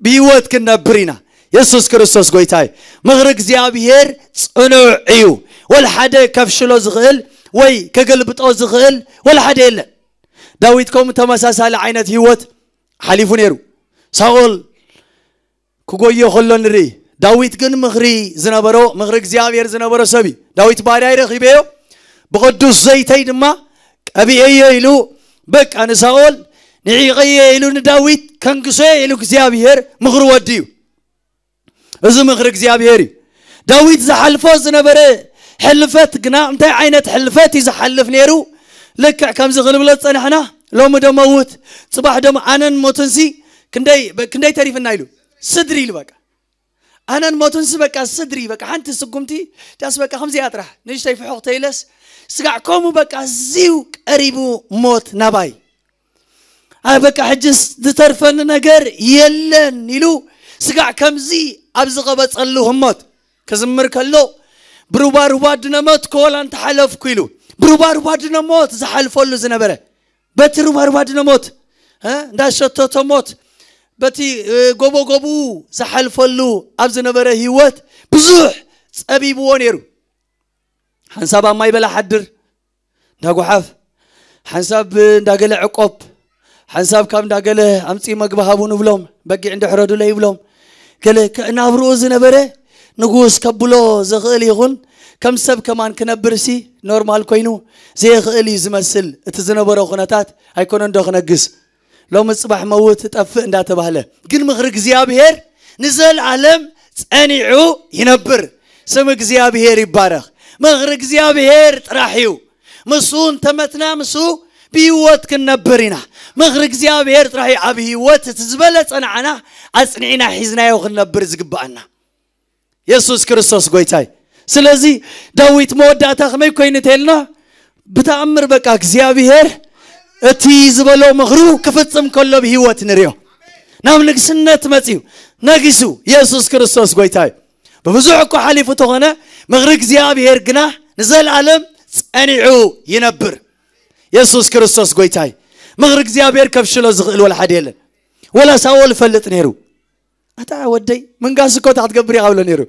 ብህይወት ክንነብር ኢና። የሱስ ክርስቶስ ጎይታይ ምኽሪ እግዚኣብሔር ጽኑዕ እዩ። ወላ ሓደ ከፍሽሎ ዝኽእል ወይ ከገልብጦ ዝኽእል ወላ ሓደ የለን። ዳዊት ከምኡ ተመሳሳሊ ዓይነት ህይወት ሓሊፉ ነይሩ። ሳኦል ክጎዮ ከሎ ንርኢ። ዳዊት ግን ምኽሪ ዝነበሮ ምኽሪ እግዚኣብሔር ዝነበሮ ሰብ እዩ። ዳዊት ባርያይ ረኺበዮ ብቕዱስ ዘይተይ ድማ ቀቢኤዮ ኢሉ በቃ ንሳኦል ንዒቐዮ ኢሉ ንዳዊት ከንግሶዮ ኢሉ እግዚኣብሔር ምኽሪ ወዲ እዩ። እዚ ምኽሪ እግዚኣብሔር እዩ። ዳዊት ዝሓልፎ ዝነበረ ሕልፈት ግና እንታይ ዓይነት ሕልፈት እዩ ዝሓልፍ ነይሩ? ልክዕ ከምዚ ክንብሎ ዝጸናሕና ሎሚ ዶ መውት ጽባሕ ዶ ኣነን ሞትንሲ ክንደይ ክንደይ ተሪፍና ኢሉ ስድሪ ኢሉ በቃ ኣነን ሞትንሲ በቃ ስድሪ በቃ ሓንቲ ስጉምቲ ዳስ በቃ ከምዚኣ ጥራሕ ንእሽተይ ፍሑቕ ተይለስ ስጋዕ ከምኡ በቃ እዚው ቀሪቡ ሞት ናባይ። ኣይ በቃ ሕጅስ ዝተርፈኒ ነገር የለን ኢሉ ስጋዕ ከምዚ ኣብ ዝቐበጸሉ ህሞት ክዝምር ከሎ ብሩባሩባ ድነሞት ከወላ እንተሓለፍኩ ኢሉ ብሩባሩባ ድነሞት ዝሓልፈሉ ዝነበረ በቲ ሩባሩባ ድነሞት እንዳሸተቶ ሞት በቲ ጎቦ ጎቡ ዝሓልፈሉ ኣብ ዝነበረ ህይወት ብዙሕ ጸቢብዎ ነይሩ። ሓንሳብ ኣብ ማይ በላ ሓድር እንዳጓሓፍ ሓንሳብ እንዳገለ ዕቆብ ሓንሳብ ካብ እንዳገለ ኣምፂ መግቢ ሃቡ ንብሎም በጊዕ እንድሕረዱለ ይብሎም ገለ ናብርኡ ዝነበረ ንጉስ ከብሎ ዝኽእል ይኹን ከም ሰብ ከማን ክነብር ሲ ኖርማል ኮይኑ ዘይኽእል እዩ ዝመስል እቲ ዝነበሮ ኩነታት ኣይኮነ እንዶ ክነግስ ሎሚ ጽባሕ መውት ጠፍእ እንዳተባህለ ግን ምኽሪ እግዚኣብሔር ንዘልኣለም ጸኒዑ ይነብር። ስም እግዚኣብሔር ይባረኽ። ምኽሪ እግዚኣብሔር ጥራሕ እዩ። ምስኡ እንተመትና ምስኡ ብህይወት ክንነብር ኢና። ምኽሪ እግዚኣብሔር ጥራሕ እዩ ኣብ ህይወት እቲ ዝበለጸ ንዓና ኣጽኒዕና ሒዝናዮ ክንነብር ዝግብኣና። የሱስ ክርስቶስ ጎይታይ። ስለዚ ዳዊት መወዳእታ ከመይ ኮይኑ እንተልና ብተኣምር በቃ እግዚኣብሔር እቲ ዝበሎ ምኽሩ ክፍጽም ከሎ ብህይወት ንሪኦ ናብ ንግስነት መፅዩ ነጊሱ የሱስ ክርስቶስ ጎይታይ ብብዙሕ እኮ ሓሊፉ ተኾነ ምኽሪ እግዚኣብሔር ግና ንዘለኣለም ጸኒዑ ይነብር። የሱስ ክርስቶስ ጎይታይ ምኽሪ እግዚኣብሔር ከፍሽሎ ዝኽእል ወላ ሓደ የለን። ወላ ሳኦል ይፈልጥ ነይሩ። ኣታ ወደይ ምንጋስ እኮ እንታይ ክትገብር ኢኻ ብሎ ነይሩ።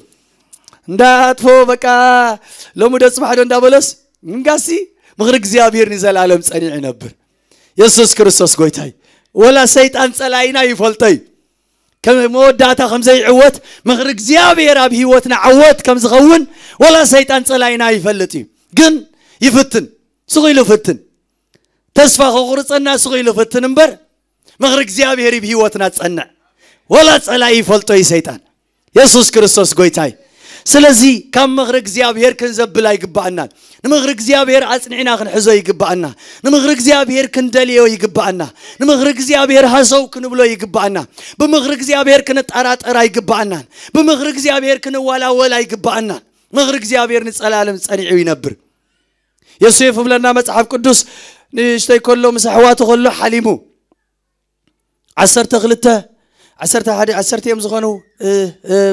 እንዳጥፎ በቃ ሎሚ ዶ ጽባሕ ዶ እንዳበሎስ ምንጋሲ ምኽሪ እግዚኣብሔር ንዘለኣለም ጸኒዑ ይነብር። የሱስ ክርስቶስ ጎይታይ ወላ ሰይጣን ጸላኢና ይፈልጦ እዩ። ከም መወዳእታ ከም ዘይዕወት ምኽሪ እግዚኣብሔር ኣብ ህይወትና ዓወት ከም ዝኸውን ወላ ሰይጣን ጸላኢና ይፈልጥ እዩ። ግን ይፍትን ስቕ ኢሉ ፍትን ተስፋ ከቑርጸና ስቕ ኢሉ ፍትን እምበር ምኽሪ እግዚኣብሔር እዩ ብህይወትና ዝጸንዕ። ወላ ጸላኢ ይፈልጦ እዩ ሰይጣን። የሱስ ክርስቶስ ጎይታይ። ስለዚ ካብ ምኽሪ እግዚኣብሔር ክንዘብል ኣይግባኣናን። ንምኽሪ እግዚኣብሔር ኣጽኒዕና ክንሕዞ ይግባኣና። ንምኽሪ እግዚኣብሔር ክንደልዮ ይግባኣና። ንምኽሪ እግዚኣብሔር ሃሰው ክንብሎ ይግባኣና። ብምኽሪ እግዚኣብሔር ክንጠራጠር ኣይግባኣናን። ብምኽሪ እግዚኣብሔር ክንዋላወል ኣይግባኣናን። ምኽሪ እግዚኣብሔር ንጸላለም ጸኒዑ ይነብር። ዮሴፍ እብለና መጽሓፍ ቅዱስ ንእሽተይ ከሎ ምስ ኣሕዋቱ ከሎ ሓሊሙ ዓሰርተ ክልተ ዓሰርተ ሓደ ዓሰርተ እዮም ዝኾኑ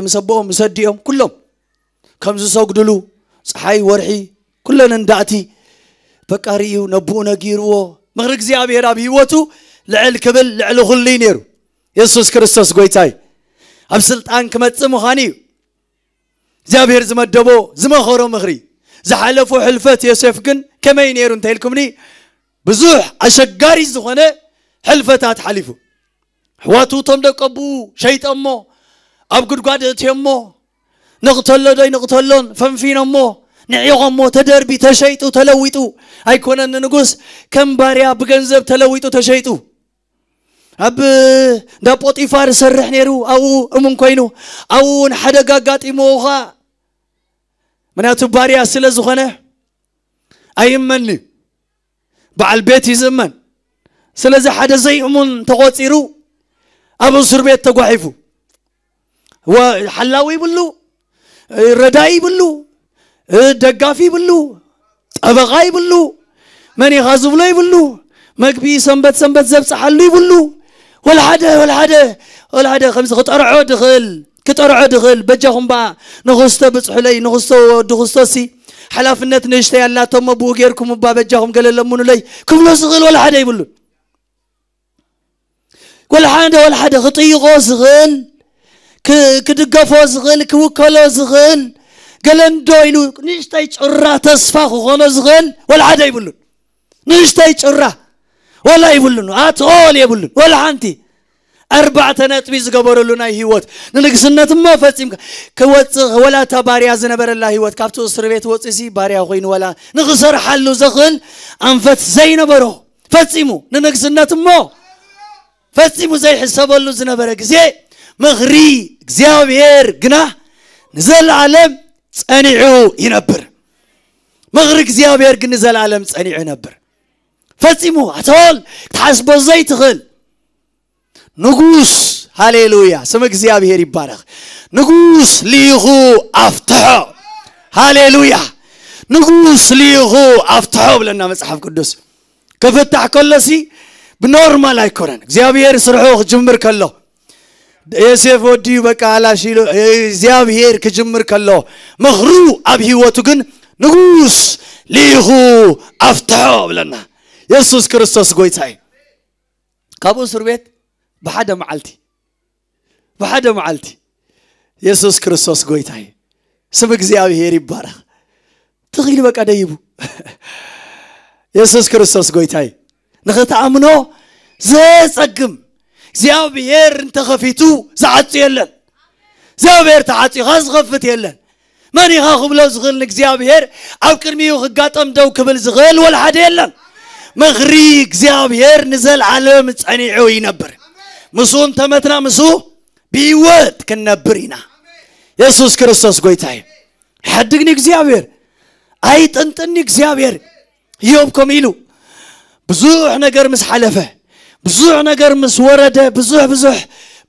ምስ ኣቦኦም ምስ ኣዲኦም ኩሎም ከም ዝሰግድሉ ፀሓይ ወርሒ ኩለን እንዳእቲ ፈቃሪ እዩ። ነብኡ ነጊርዎ። ምኽሪ እግዚኣብሔር ኣብ ህይወቱ ልዕል ክብል ልዕሊ ኩሉ እዩ ነይሩ። የሱስ ክርስቶስ ጎይታ እዩ። ኣብ ስልጣን ክመጽእ ምዃኑ እዩ። እግዚኣብሔር ዝመደቦ ዝመኸሮ ምኽሪ። ዝሓለፎ ሕልፈት ዮሴፍ ግን ከመይ ነይሩ እንተ ኢልኩምኒ፣ ብዙሕ ኣሸጋሪ ዝኾነ ሕልፈታት ሓሊፉ። ኣሕዋቱ እቶም ደቀቡ ሸይጠሞ፣ ኣብ ጉድጓድ እትዮሞ፣ ንቕተሎ ዶ ይንቕተሎን ፈንፊኖሞ፣ ንዒቖሞ፣ ተደርቢ፣ ተሸይጡ፣ ተለዊጡ። ኣይኮነን ንንጉስ፣ ከም ባርያ ብገንዘብ ተለዊጡ ተሸይጡ። ኣብ እንዳ ጶጢፋር ዝሰርሕ ነይሩ፣ ኣብኡ እሙን ኮይኑ፣ ኣብኡ እውን ሓደጋ ኣጋጢምዎ ኸዓ፣ ምክንያቱ ባርያ ስለ ዝኾነ ኣይእመን እዩ። በዓል ቤት እዩ ዝእመን። ስለዚ ሓደ ዘይእሙን ተቖጺሩ ኣብ እስር ቤት ተጓሒፉ። ወ-፣ ሓላዊ ይብሉ፣ ረዳኢ ይብሉ፣ ደጋፊ ይብሉ፣ ጠበቓ ይብሉ፣ መን ኢኻ ዝብሎ ይብሉ፣ መግቢ ሰንበት ሰንበት ዘብጽሓሉ ይብሉ። ወላ ሓደ፣ ወላ ሓደ፣ ወላ ሓደ ከምዚ ክጠርዖ ድኽእል፣ ክጠርዖ ድኽእል፣ በጃኹም ባ ንኽስቶ ብጽሑለይ፣ ንኽስቶ ወዲ ክስቶሲ ሓላፍነት ንእሽተይ ኣላቶ እሞ ብኡ ጌርኩም እባ በጃኹም ገለ ለምኑለይ ክብሎ ዝኽእል ወላ ሓደ ይብሉን። ወላ ሓደ፣ ወላ ሓደ ክጥይቖ ዝኽእል፣ ክ-፣ ክድገፎ ዝኽእል፣ ክውከሎ ዝኽእል፣ ገለ እንዶ ኢሉ ንእሽተይ ጭራ ተስፋ ክኾኖ ዝኽእል ወላ ሓደ ይብሉን። ንእሽተይ ጭራ ወላ ይብሉን፣ ኣትኦል የብሉን፣ ወላ ሓንቲ። ኣርባዕተ ነጥቢ ዝገበረሉ ናይ ህይወት ንንግስነት እሞ ፈጺምካ ክወጽእ፣ ወላ እታ ባርያ ዝነበረላ ህይወት ካብቲ እስር ቤት ወጺሲ ባርያ ኮይኑ ወላ ንኽሰርሓሉ ዘኽእል ኣንፈት ዘይነበሮ ፈጺሙ ንንግስነት እሞ ፈጺሙ ዘይሕሰበሉ ዝነበረ ግዜ ምኽሪ እግዚኣብሔር ግና ንዘለዓለም ጸኒዑ ይነብር። ምኽሪ እግዚኣብሔር ግን ንዘለዓለም ጸኒዑ ይነብር። ፈጺሙ ኣትኦል ክትሓስቦ ዘይትኽእል ንጉስ፣ ሃሌሉያ፣ ስም እግዚኣብሔር ይባረኽ። ንጉስ ልኢኹ ኣፍትሖ። ሃሌሉያ። ንጉስ ልኢኹ ኣፍትሖ ብለና መጽሓፍ ቅዱስ። ክፍታሕ ከሎሲ ብኖርማል ኣይኮነን። እግዚኣብሔር ስርሑ ክጅምር ከሎ፣ ዮሴፍ ወዲዩ በቃ ኣላሽ ኢሉ እግዚኣብሔር ክጅምር ከሎ፣ ምኽሩ ኣብ ህይወቱ ግን ንጉስ ልኢኹ ኣፍትሖ ብለና። የሱስ ክርስቶስ ጎይታ እዩ። ካብኡ እስር ቤት ብሓደ መዓልቲ፣ ብሓደ መዓልቲ የሱስ ክርስቶስ ጎይታ እዩ። ስም እግዚኣብሔር ይባረኽ። ትኽ ኢሉ በቃ ደይቡ። የሱስ ክርስቶስ ጎይታ እዩ። ንኽትኣምኖ ዘጸግም፣ እግዚኣብሔር እንተኸፊቱ ዝዓጹ የለን። እግዚኣብሔር ተዓጺኻ ዝኸፍት የለን። መን ኢኻ ክብሎ ዝኽእል ንእግዚኣብሔር ኣብ ቅድሚኡ ክጋጠም ደው ክብል ዝኽእል ወላ ሓደ የለን። ምኽሪ እግዚኣብሔር ንዘለዓለም ጸኒዑ ይነብር። ምስኡ እንተመትና ምስኡ ብህይወት ክንነብር ኢና። የሱስ ክርስቶስ ጎይታ እዩ። ሓድግኒ እግዚኣብሔር፣ ኣይጥንጥኒ እግዚኣብሔር። ኢዮብ ከምኡ ኢሉ ብዙሕ ነገር ምስ ሓለፈ፣ ብዙሕ ነገር ምስ ወረደ፣ ብዙሕ ብዙሕ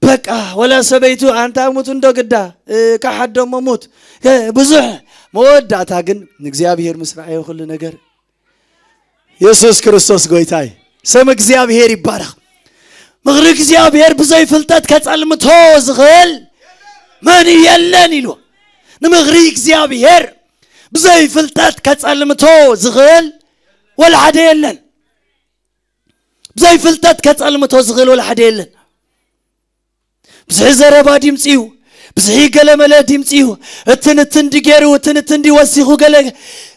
በቃ ወላ ሰበይቱ ኣንታ ሙት እንዶ ግዳ፣ እ፣ ካሓዶ እሞ ሙት፣ እ፣ ብዙሕ መወዳእታ ግን ንእግዚኣብሔር ምስ ረኣዮ ኩሉ ነገር የሱስ ክርስቶስ ጎይታይ ስም እግዚኣብሔር ይባረኽ። ምኽሪ እግዚኣብሔር ብዘይ ፍልጠት ከጸልምቶ ዝኽእል መን እዩ? የለን ኢሉ። ንምኽሪ እግዚኣብሔር ብዘይ ፍልጠት ከጸልምቶ ዝኽእል ወላ ሓደ የለን። ብዘይ ፍልጠት ከጸልምቶ ዝኽእል ወላ ሓደ የለን። ብዝሒ ዘረባ ድምፂ እዩ። ብዝሒ ገለመለ ድምፂ እዩ። እትን እትን ድገሩ፣ እትን እትን ድወሲኹ ገለ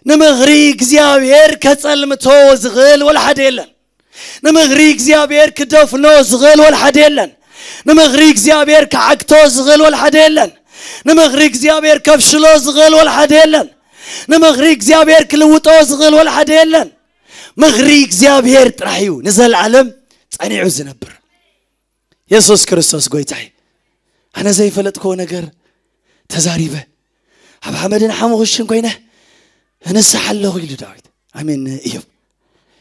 ንምኽሪ እግዚኣብሔር ከጸልምቶ ዝኽእል ወላ ሓደ የለን። ንምኽሪ እግዚኣብሔር ክደፍኖ ዝኽእል ወላ ሓደ የለን። ንምኽሪ እግዚኣብሔር ክዓግቶ ዝኽእል ወላ ሓደ የለን። ንምኽሪ እግዚኣብሔር ከፍሽሎ ዝኽእል ወላ ሓደ የለን። ንምኽሪ እግዚኣብሔር ክልውጦ ዝኽእል ወላ ሓደ የለን። ምኽሪ እግዚኣብሔር ጥራሕ እዩ ንዘለዓለም ጸኒዑ ዝነብር። የሱስ ክርስቶስ ጎይታ እዩ። ኣነ ዘይፈለጥክዎ ነገር ተዛሪበ፣ ኣብ ሓመድን ሓሙኽሽን ኮይነ እንስሓ ኣለኹ ኢሉ ዳዊት። ኣሜን። እዮም።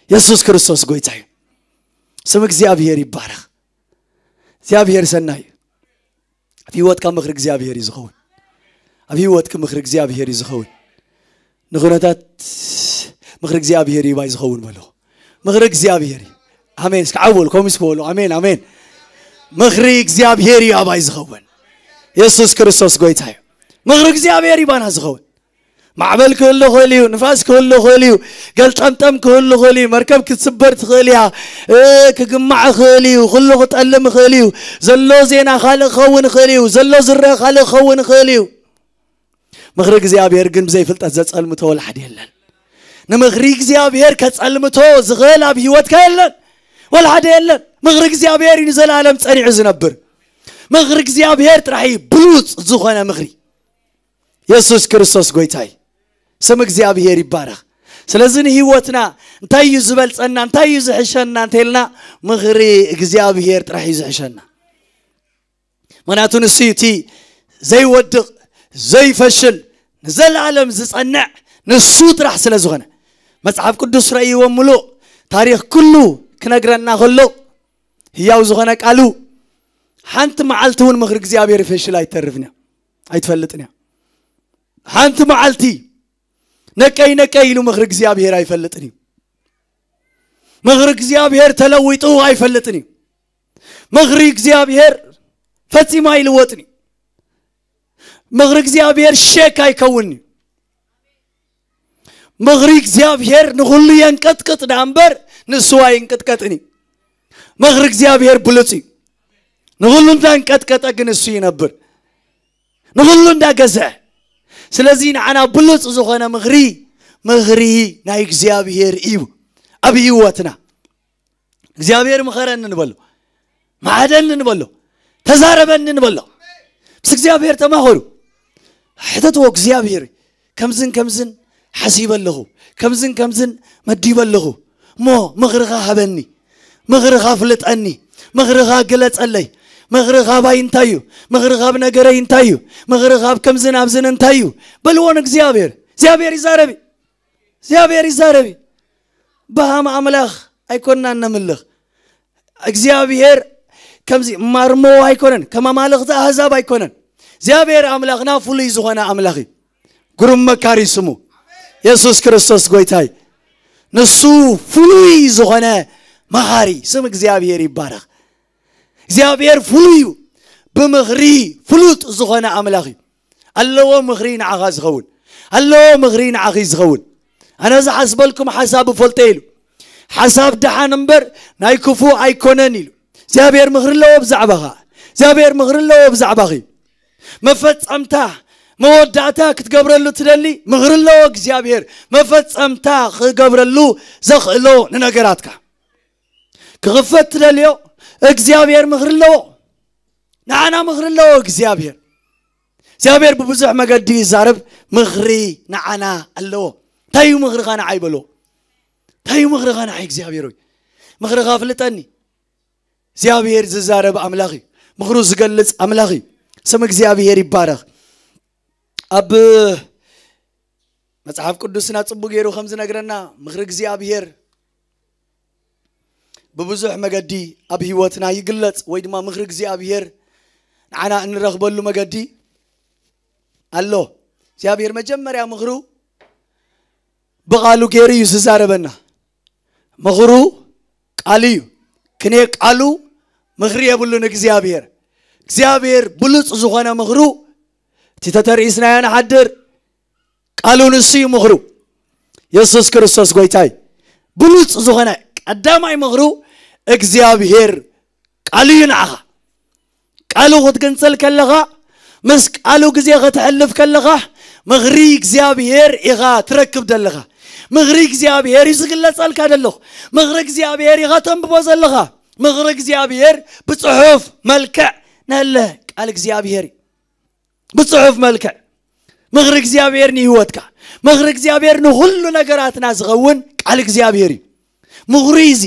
የሱስ ክርስቶስ ጎይታ እዩ። ስም እግዚኣብሔር ይባረኽ። እግዚኣብሔር ሰናይ እዩ። ኣብ ህይወትካ ምኽሪ እግዚኣብሔር እዩ ዝኸውን። ኣብ ህይወትክ ምኽሪ እግዚኣብሔር እዩ ዝኸውን። ንኹነታት ምኽሪ እግዚኣብሔር እዩ ባይ ዝኸውን በሎ። ምኽሪ እግዚኣብሔር እዩ። ኣሜን። እስኪ ዓው በሉ፣ ኮሚስ በሉ። ኣሜን፣ ኣሜን። ምኽሪ እግዚኣብሔር እዩ ኣባይ ዝኸውን። የሱስ ክርስቶስ ጎይታ እዩ። ምኽሪ እግዚኣብሔር እዩ ባና ዝኸውን። ማዕበል ክህሉ ይኽእል እዩ፣ ንፋስ ክህሉ ይኽእል እዩ፣ ገልጠምጠም ክህሉ ይኽእል እዩ፣ መርከብ ክትስበር ትኽእል እያ፣ እ፣ ክግማዕ ይኽእል እዩ፣ ኩሉ ክጠልም ይኽእል እዩ። ዘሎ ዜና ካልእ ክኸውን ይኽእል እዩ፣ ዘሎ ዝረአ ካልእ ክኸውን ይኽእል እዩ። ምኽሪ እግዚኣብሔር ግን ብዘይ ፍልጠት ዘጸልምቶ ወላ ሓደ የለን። ንምኽሪ እግዚኣብሔር ከጸልምቶ ዝኽእል ኣብ ህይወትካ የለን፣ ወላ ሓደ የለን። ምኽሪ እግዚኣብሔር እዩ ንዘለኣለም ጸኒዑ ዝነብር። ምኽሪ እግዚኣብሔር ጥራሕ እዩ ብሉጽ ዝኾነ ምኽሪ። የሱስ ክርስቶስ ጎይታይ፣ ስም እግዚኣብሔር ይባረኽ። ስለዚ ንህይወትና እንታይ እዩ ዝበልጸና፣ እንታይ እዩ ዝሕሸና እንተልና፣ ምኽሪ እግዚኣብሔር ጥራሕ እዩ ዝሕሸና። ምኽንያቱ ንሱ እዩ እቲ ዘይወድቕ፣ ዘይፈሽል፣ ንዘለኣለም ዝጸንዕ ንሱ ጥራሕ ስለ ዝኾነ። መጽሓፍ ቅዱስ ረእይዎ፣ ምሉእ ታሪኽ ኩሉ ክነግረና ከሎ፣ ህያው ዝኾነ ቃሉ፣ ሓንቲ መዓልቲ እውን ምኽሪ እግዚኣብሔር ፈሽል ኣይተርፍን እያ፣ ኣይትፈልጥን እያ። ሓንቲ መዓልቲ ነቀይ ነቀይ ኢሉ ምኽሪ እግዚኣብሔር ኣይፈልጥን እዩ። ምኽሪ እግዚኣብሔር ተለዊጡ ኣይፈልጥን እዩ። ምኽሪ እግዚኣብሔር ፈጺሙ ኣይልወጥን እዩ። ምኽሪ እግዚኣብሔር ሼክ ኣይከውንን እዩ። ምኽሪ እግዚኣብሔር ንኹሉ የንቀጥቅጥ ደኣ እምበር ንሱ ኣይንቅጥቀጥን እዩ። ምኽሪ እግዚኣብሔር ብሉጽ እዩ። ንኹሉ እንዳንቀጥቀጠ ግን እሱ ይነብር። ንኹሉ እንዳገዝአ። ስለዚ ንዓና ብሉጽ ዝኾነ ምኽሪ፣ ምኽሪ ናይ እግዚኣብሔር እዩ ኣብ ህይወትና። እግዚኣብሔር ምኸረኒ ንበሎ፣ መዓደኒ ንበሎ፣ ተዛረበኒ ንበሎ። ምስ እግዚኣብሔር ተማኸሩ። ሕተትዎ፣ እግዚኣብሔር ከምዝን ከምዝን ሓሲበ ኣለኹ፣ ከምዝን ከምዝን መዲበ ኣለኹ፣ እሞ ምኽርኻ ሃበኒ፣ ምኽርኻ ፍልጠኒ፣ ምኽርኻ ግለጸለይ፣ ምኽርኻ ባይ እንታይ እዩ፣ ምኽርኻ ኣብ ነገረይ እንታይ እዩ፣ ምኽርኻ ኣብ ከምዝን ኣብዝን እንታይ እዩ በልዎ ንእግዚኣብሔር። እግዚኣብሔር ይዛረብ እዩ። እግዚኣብሔር ይዛረብ እዩ። በሃም ኣምላኽ ኣይኮንናን ነምልኽ። እግዚኣብሔር ከምዚ ማርሞ ኣይኮነን፣ ከም ኣማልኽቲ ኣህዛብ ኣይኮነን። እግዚኣብሔር ኣምላኽና ፍሉይ ዝኾነ ኣምላኽ እዩ። ግሩም መካሪ ስሙ። የሱስ ክርስቶስ ጎይታይ። ንሱ ፍሉይ ዝኾነ መኻሪ ስም እግዚኣብሔር ይባረኽ። እግዚኣብሔር ፍሉይ እዩ። ብምኽሪ ፍሉጥ ዝኾነ ኣምላኽ እዩ። ኣለዎ ምኽሪ ንዓኻ ዝኸውን። ኣለዎ ምኽሪ ንዓኺ ዝኸውን። ኣነ ዝሓስበልኩም ሓሳብ እፈልጦ ኢሉ። ሓሳብ ደሓን እምበር ናይ ክፉ ኣይኮነን ኢሉ። እግዚኣብሔር ምኽሪ ኣለዎ ብዛዕባኻ። እግዚኣብሔር ምኽሪ ኣለዎ ብዛዕባኺ። መፈጸምታ፣ መወዳእታ ክትገብረሉ ትደሊ፣ ምኽሪ ኣለዎ እግዚኣብሔር። መፈጸምታ ክገብረሉ ዘኽእሎ ንነገራትካ። ክኽፈት ትደልዮ፣ እግዚኣብሔር ምኽሪ ኣለዎ። ንዓና ምኽሪ ኣለዎ እግዚኣብሔር። እግዚኣብሔር ብብዙሕ መገዲ ይዛረብ፣ ምኽሪ ንዓና ኣለዎ። እንታይ እዩ ምኽርኻ ንዓይ በልዎ። እንታይ እዩ ምኽርኻ ንዓይ እግዚኣብሔር ሆይ? ምኽርኻ ፍልጠኒ። እግዚኣብሔር ዝዛረብ ኣምላኽ እዩ። ምኽሩ ዝገልጽ ኣምላኽ እዩ። ስም እግዚኣብሔር ይባረኽ። ኣብ መጽሓፍ ቅዱስና ጽቡቅ ገይሩ ከም ዝነግረና፣ ምኽሪ እግዚኣብሔር ብብዙሕ መገዲ ኣብ ህይወትና ይግለጽ፣ ወይ ድማ ምኽሪ እግዚኣብሔር ንዓና እንረኽበሉ መገዲ ኣሎ። እግዚኣብሔር መጀመርያ ምኽሩ ብቓሉ ገይሩ እዩ ዝዛረበና። ምኽሩ ቃሉ እዩ። ክኔ ቃሉ ምኽሪ የብሉን እግዚኣብሔር። እግዚኣብሔር ብሉጽ ዝኾነ ምኽሩ፣ እቲ ተተርኢስናዮ ንሓድር ቃሉ ንሱ እዩ ምኽሩ። የሱስ ክርስቶስ ጎይታይ። ብሉጽ ዝኾነ ቀዳማይ ምኽሩ እግዚኣብሔር ቃሉ እዩ ንዓኻ። ቃሉ ክትግንጽል ከለኻ፣ ምስ ቃሉ ግዜ ከተሕልፍ ከለኻ፣ ምኽሪ እግዚኣብሔር ኢኻ ትረክብ ዘለኻ። ምኽሪ እግዚኣብሔር እዩ ዝግለጸልካ ዘለኹ። ምኽሪ እግዚኣብሔር ኢኻ ተንብቦ ዘለኻ። ምኽሪ እግዚኣብሔር ብጽሑፍ መልክዕ ነለ ቃል እግዚኣብሔር እዩ። ብጽሑፍ መልክዕ ምኽሪ እግዚኣብሔር ንህይወትካ። ምኽሪ እግዚኣብሔር ንኹሉ ነገራትና ዝኸውን ቃል እግዚኣብሔር እዩ። ምኽሪ እዩ እዚ።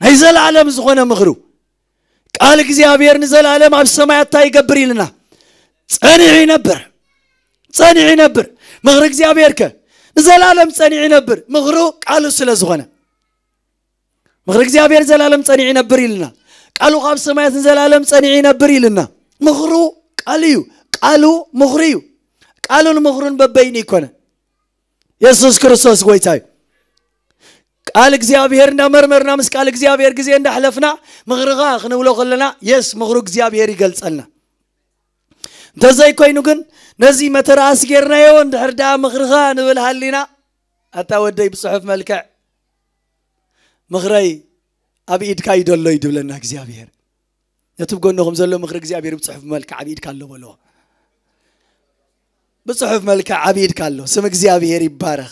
ናይ ዘለኣለም ዝኾነ ምኽሩ። ቃል እግዚኣብሔር ንዘለኣለም ኣብ ሰማያት እንታይ ይገብር ኢልና? ጸኒዑ ይነብር። ጸኒዑ ይነብር። ምኽሪ እግዚኣብሔር ከ ንዘለኣለም ጸኒዑ ይነብር። ምኽሩ ቃሉ ስለ ዝኾነ። ምኽሪ እግዚኣብሔር ዘላለም ጸኒዑ ይነብር ኢልና። ቃሉ ካብ ሰማያት ንዘላለም ጸኒዑ ይነብር ኢልና። ምኽሩ ቃሉ እዩ። ቃሉ ምኽሩ እዩ። ቃሉን ምኽሩን በበይኑ ይኮነ። የሱስ ክርስቶስ ጎይታ እዩ። ቃል እግዚኣብሔር እንዳመርመርና፣ ምስ ቃል እግዚኣብሔር ግዜ እንዳሕለፍና፣ ምኽርኻ ክንብሎ ከለና፣ የስ፣ ምኽሩ እግዚኣብሔር ይገልጸልና። እንተዘይኮይኑ ግን ነዚ መተርኣስ ጌርናዮ እንድሕር ደኣ ምኽርኻ ንብል ሃሊና፣ ኣታ ወደይ ብጽሑፍ መልክዕ ምኽረይ ኣብ ኢድካ እዩ ደሎ እዩ ድብለና እግዚኣብሔር። ነቲ ብጎንኹም ዘሎ ምኽሪ እግዚኣብሔር ብጽሑፍ መልክዕ ኣብ ኢድካ ኣሎ በልዎ። ብጽሑፍ መልክዕ ኣብ ኢድካ ኣሎ። ስም እግዚኣብሔር ይባረኽ።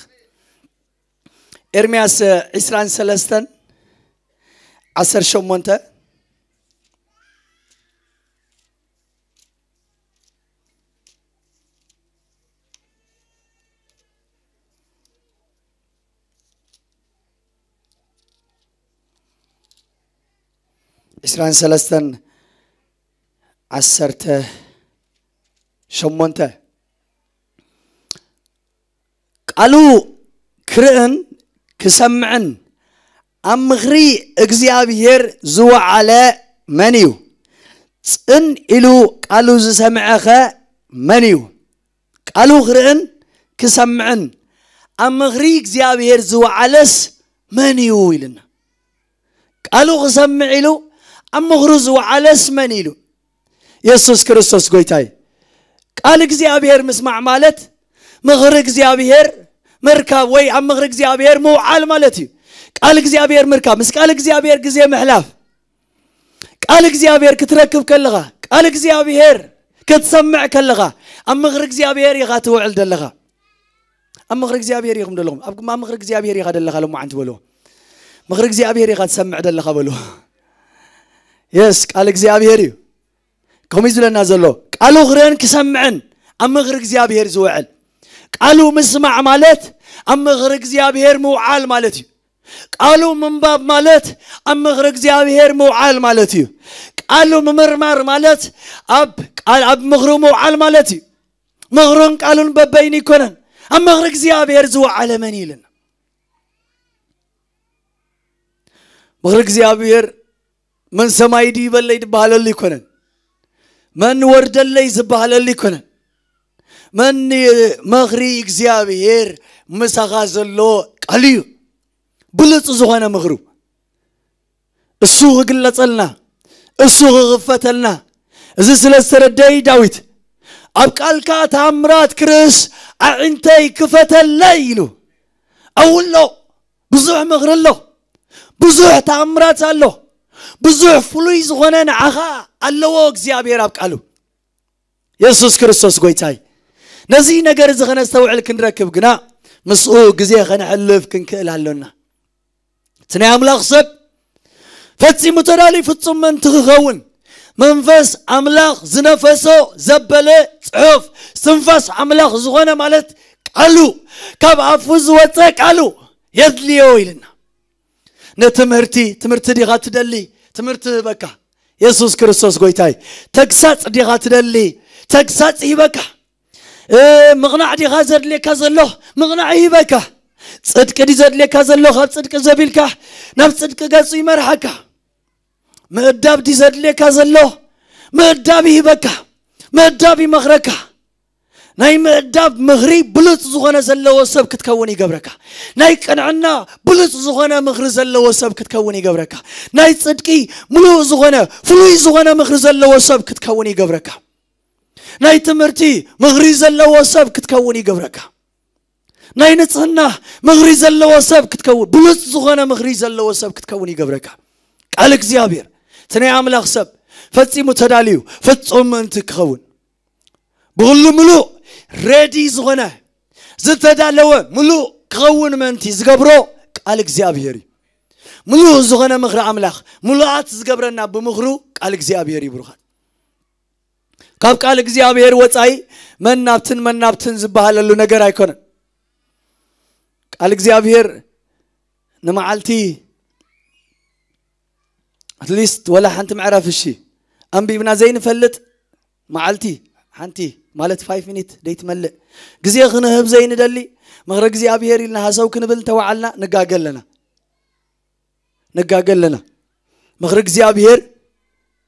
ኤርምያስ ዕስራን ሰለስተን ዓሰርተ ሸሞንተ። ዕስራን ሰለስተን ዓሰርተ ሸሞንተ። ቃሉ ክርእን ክሰምዕን ኣብ ምኽሪ እግዚኣብሔር ዝወዓለ መን እዩ? ጽን ኢሉ ቃሉ ዝሰምዐኸ መን እዩ? ቃሉ ክርእን ክሰምዕን ኣብ ምኽሪ እግዚኣብሔር ዝወዓለስ መን እዩ ኢልና። ቃሉ ክሰምዕ ኢሉ ኣብ ምኽሩ ዝወዓለስ መን ኢሉ? የሱስ ክርስቶስ ጎይታይ። ቃል እግዚኣብሔር ምስማዕ ማለት ምኽሪ እግዚኣብሔር ምርካብ ወይ ኣብ ምኽሪ እግዚኣብሔር ምውዓል ማለት እዩ። ቃል እግዚኣብሔር ምርካብ፣ ምስ ቃል እግዚኣብሔር ግዜ ምሕላፍ፣ ቃል እግዚኣብሔር ክትረክብ ከለኻ፣ ቃል እግዚኣብሔር ክትሰምዕ ከለኻ፣ ኣብ ምኽሪ እግዚኣብሔር ኢኻ ትውዕል ዘለኻ። ኣብ ምኽሪ እግዚኣብሔር ኢኹም ዘለኹም። ኣብ ኣብ ምኽሪ እግዚኣብሔር ኢኻ ዘለኻ ሎማዓንቲ በልዎ። ምኽሪ እግዚኣብሔር ኢኻ ትሰምዕ ዘለኻ በልዎ። የስ ቃል እግዚኣብሔር እዩ። ከምኡ እዩ ዝብለና ዘሎ። ቃሉ ክርእን ክሰምዕን ኣብ ምኽሪ እግዚኣብሔር ዝውዕል። ቃሉ ምስማዕ ማለት ኣብ ምኽሪ እግዚኣብሔር ምውዓል ማለት እዩ። ቃሉ ምንባብ ማለት ኣብ ምኽሪ እግዚኣብሔር ምውዓል ማለት እዩ። ቃሉ ምምርማር ማለት ኣብ ቃል ኣብ ምኽሩ ምውዓል ማለት እዩ። ምኽሩን ቃሉን በበይኑ ይኮነን። ኣብ ምኽሪ እግዚኣብሔር ዝወዓለ መን እዩ ኢልና? ምኽሪ እግዚኣብሔር መን ሰማይ ድዩ በለይ ዝበሃለሉ ይኮነን። መን ወርደለይ ዝበሃለሉ ይኮነን። መን ምኽሪ እግዚኣብሔር ምሳኻ ዘሎ ቃሉ እዩ። ብሉጽ ዝኾነ ምኽሩ እሱ ክግለጸልና፣ እሱ ክኽፈተልና። እዚ ስለ ዝተረደኢ ዳዊት ኣብ ቃልካ ተኣምራት ክርእስ ኣዒንተይ ክፈተለይ ኢሉ። ኣውሎ ብዙሕ ምኽሪ ኣሎ፣ ብዙሕ ተኣምራት ኣሎ፣ ብዙሕ ፍሉይ ዝኾነ ንዓኻ ኣለዎ እግዚኣብሔር ኣብ ቃሉ። የሱስ ክርስቶስ ጎይታይ። ነዚ ነገር እዚ ከነስተውዕል ክንረክብ ግና ምስኡ ግዜ ከነሕልፍ ክንክእል ኣሎና። እቲ ናይ ኣምላኽ ሰብ ፈጺሙ ተዳልዩ ፍጹም ምእንቲ ክኸውን መንፈስ ኣምላኽ ዝነፈሶ ዘበለ ጽሑፍ፣ ትንፋስ ኣምላኽ ዝኾነ ማለት ቃሉ፣ ካብ ኣፉ ዝወጸ ቃሉ የድልዮ ኢልና። ንትምህርቲ ትምህርቲ ዲኻ ትደሊ? ትምህርቲ ይህበካ። የሱስ ክርስቶስ ጎይታይ። ተግሳጽ ዲኻ ትደሊ? ተግሳጽ ይህበካ። እ፣ ምቕናዕ ዲኻ ዘድልየካ ዘሎ? ምቕናዕ ይህበካ። ጽድቂ ድዩ ዘድልየካ ዘሎ? ካብ ጽድቂ ዘቢልካ ናብ ጽድቂ ገጹ ይመርሓካ። ምእዳብ ድዩ ዘድልየካ ዘሎ? ምእዳብ ይህበካ። ምእዳብ ይመኽረካ። ናይ ምእዳብ ምኽሪ ብሉጽ ዝኾነ ዘለዎ ሰብ ክትከውን ይገብረካ። ናይ ቅንዕና ብሉጽ ዝኾነ ምኽሪ ዘለዎ ሰብ ክትከውን ይገብረካ። ናይ ጽድቂ ምሉእ ዝኾነ ፍሉይ ዝኾነ ምኽሪ ዘለዎ ሰብ ክትከውን ይገብረካ። ናይ ትምህርቲ ምኽሪ ዘለዎ ሰብ ክትከውን ይገብረካ። ናይ ንጽህና ምኽሪ ዘለዎ ሰብ ክትከውን፣ ብሉጽ ዝኾነ ምኽሪ ዘለዎ ሰብ ክትከውን ይገብረካ። ቃል እግዚኣብሔር እቲ ናይ ኣምላኽ ሰብ ፈጺሙ ተዳልዩ ፍጹም ምእንቲ ክኸውን ብኹሉ ምሉእ ሬዲ ዝኾነ ዝተዳለወ ምሉእ ክኸውን ምእንቲ ዝገብሮ ቃል እግዚኣብሔር እዩ። ምሉእ ዝኾነ ምኽሪ ኣምላኽ ምሉኣት ዝገብረና ብምኽሩ ቃል እግዚኣብሔር እዩ። ብሩኻት፣ ካብ ቃል እግዚኣብሔር ወጻኢ መናብትን መናብትን ዝበሃለሉ ነገር ኣይኮነን። ቃል እግዚኣብሔር ንመዓልቲ ኣትሊስት ወላ ሓንቲ ምዕራፍ እሺ ኣንቢብና ዘይንፈልጥ መዓልቲ ሓንቲ ማለት ፋይቭ ሚኒት ደይትመልእ ግዜ ክንህብ ዘይንደሊ ምኽሪ እግዚኣብሔር ኢልና ሃሰው ክንብል እንተወዓልና ንጋገ ኣለና። ንጋገ ኣለና። ምኽሪ እግዚኣብሔር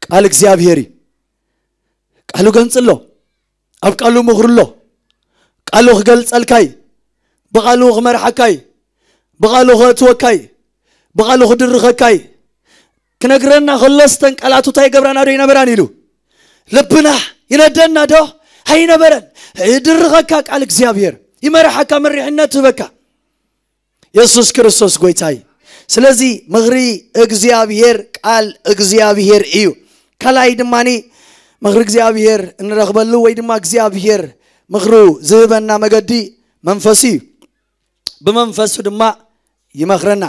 ቃል እግዚኣብሔር እዩ። ቃሉ ገንጽሎ፣ ኣብ ቃሉ ምኽርሎ፣ ቃሉ ክገልጸልካይ፣ ብቃሉ ክመርሓካይ፣ ብቃሉ ከእትወካይ፣ ብቃሉ ክድርኸካይ ክነግረና ከሎስ ተን ቃላቱ እንታይ ይገብራና ዶ ይነበራን ኢሉ ልብና ይነደና ዶ? ኣይነበረን። ይድርኸካ ቃል እግዚኣብሔር፣ ይመርሓካ፣ መሪሕነት ይህበካ። የሱስ ክርስቶስ ጎይታይ። ስለዚ ምኽሪ እግዚኣብሔር ቃል እግዚኣብሔር እዩ። ካልኣይ ድማኒ ምኽሪ እግዚኣብሔር እንረኽበሉ ወይ ድማ እግዚኣብሔር ምኽሩ ዝህበና መገዲ መንፈስ እዩ። ብመንፈሱ ድማ ይመኽረና።